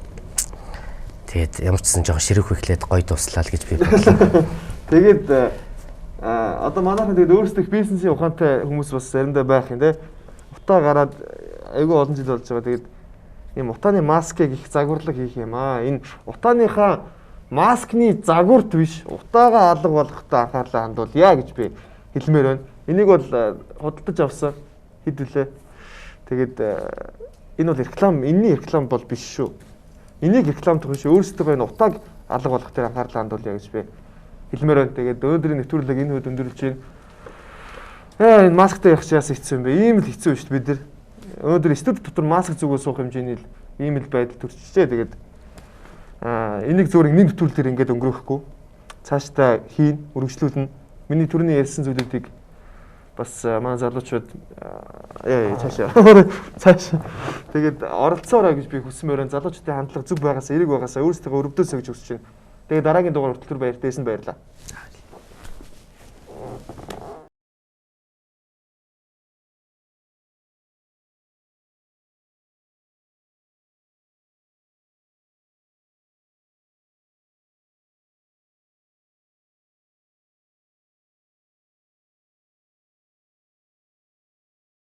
Тэгээд ямар ч гэсэн жоохон ширүүх эхлээд гоё дуслаа л гэж би бодлоо. Тэгээд одоо манайхан тэгээд өөрсдөх бизнесийн ухаантай хүмүүс бас заримдаа байх юм те. Утаа гараад айгүй олон жил болж байгаа. Тэгээд ийм утааны маскыг их загварлаг хийх юм аа. Энэ утааныхаа маскны загварт биш, утаагаа алга болгохдоо анхаарлаа хандуулъя гэж би хэлмээр байна. Энийг бол худалдаж авсан хэд вүлээ. Тэгээд энэ бол реклам, энэний реклам бол биш шүү. Энийг рекламдах биш, өөрсдөө энэ утааг алга болгох дээр анхаарлаа хандуулъя гэж би хэлмээр байна. Тэгээд өнөөдрийн нэвтрүүлэг энэ үед өндөрлөж байна. Энэ масктай явах чи яасан хэцүү юм бэ? Ийм л хэцүү шүү дээ бид нар. Өнөөдөр студи дотор маск зүгөө суух хэмжээний л ийм л байдал төрчихжээ. Тэгээд энийг зөвхөн нэг нэвтрүүлэг дээр ингээд өнгөрөөхгүй. Цаашдаа хийн, үргэлжлүүлнэ. Миний түрүүний ярьсан зүйлүүдийг бас манай залуучууд цаашаа цаашаа тэгээд оролцоорой гэж би хүсмээр байна. Залуучуудын хандлага зөв байгаасаа, эерэг байгаасаа өөрсдөө өрөвдөөсэй гэж хүсэж байна. Тэгээд дараагийн дугаар хүртэл баяртай баярлалаа.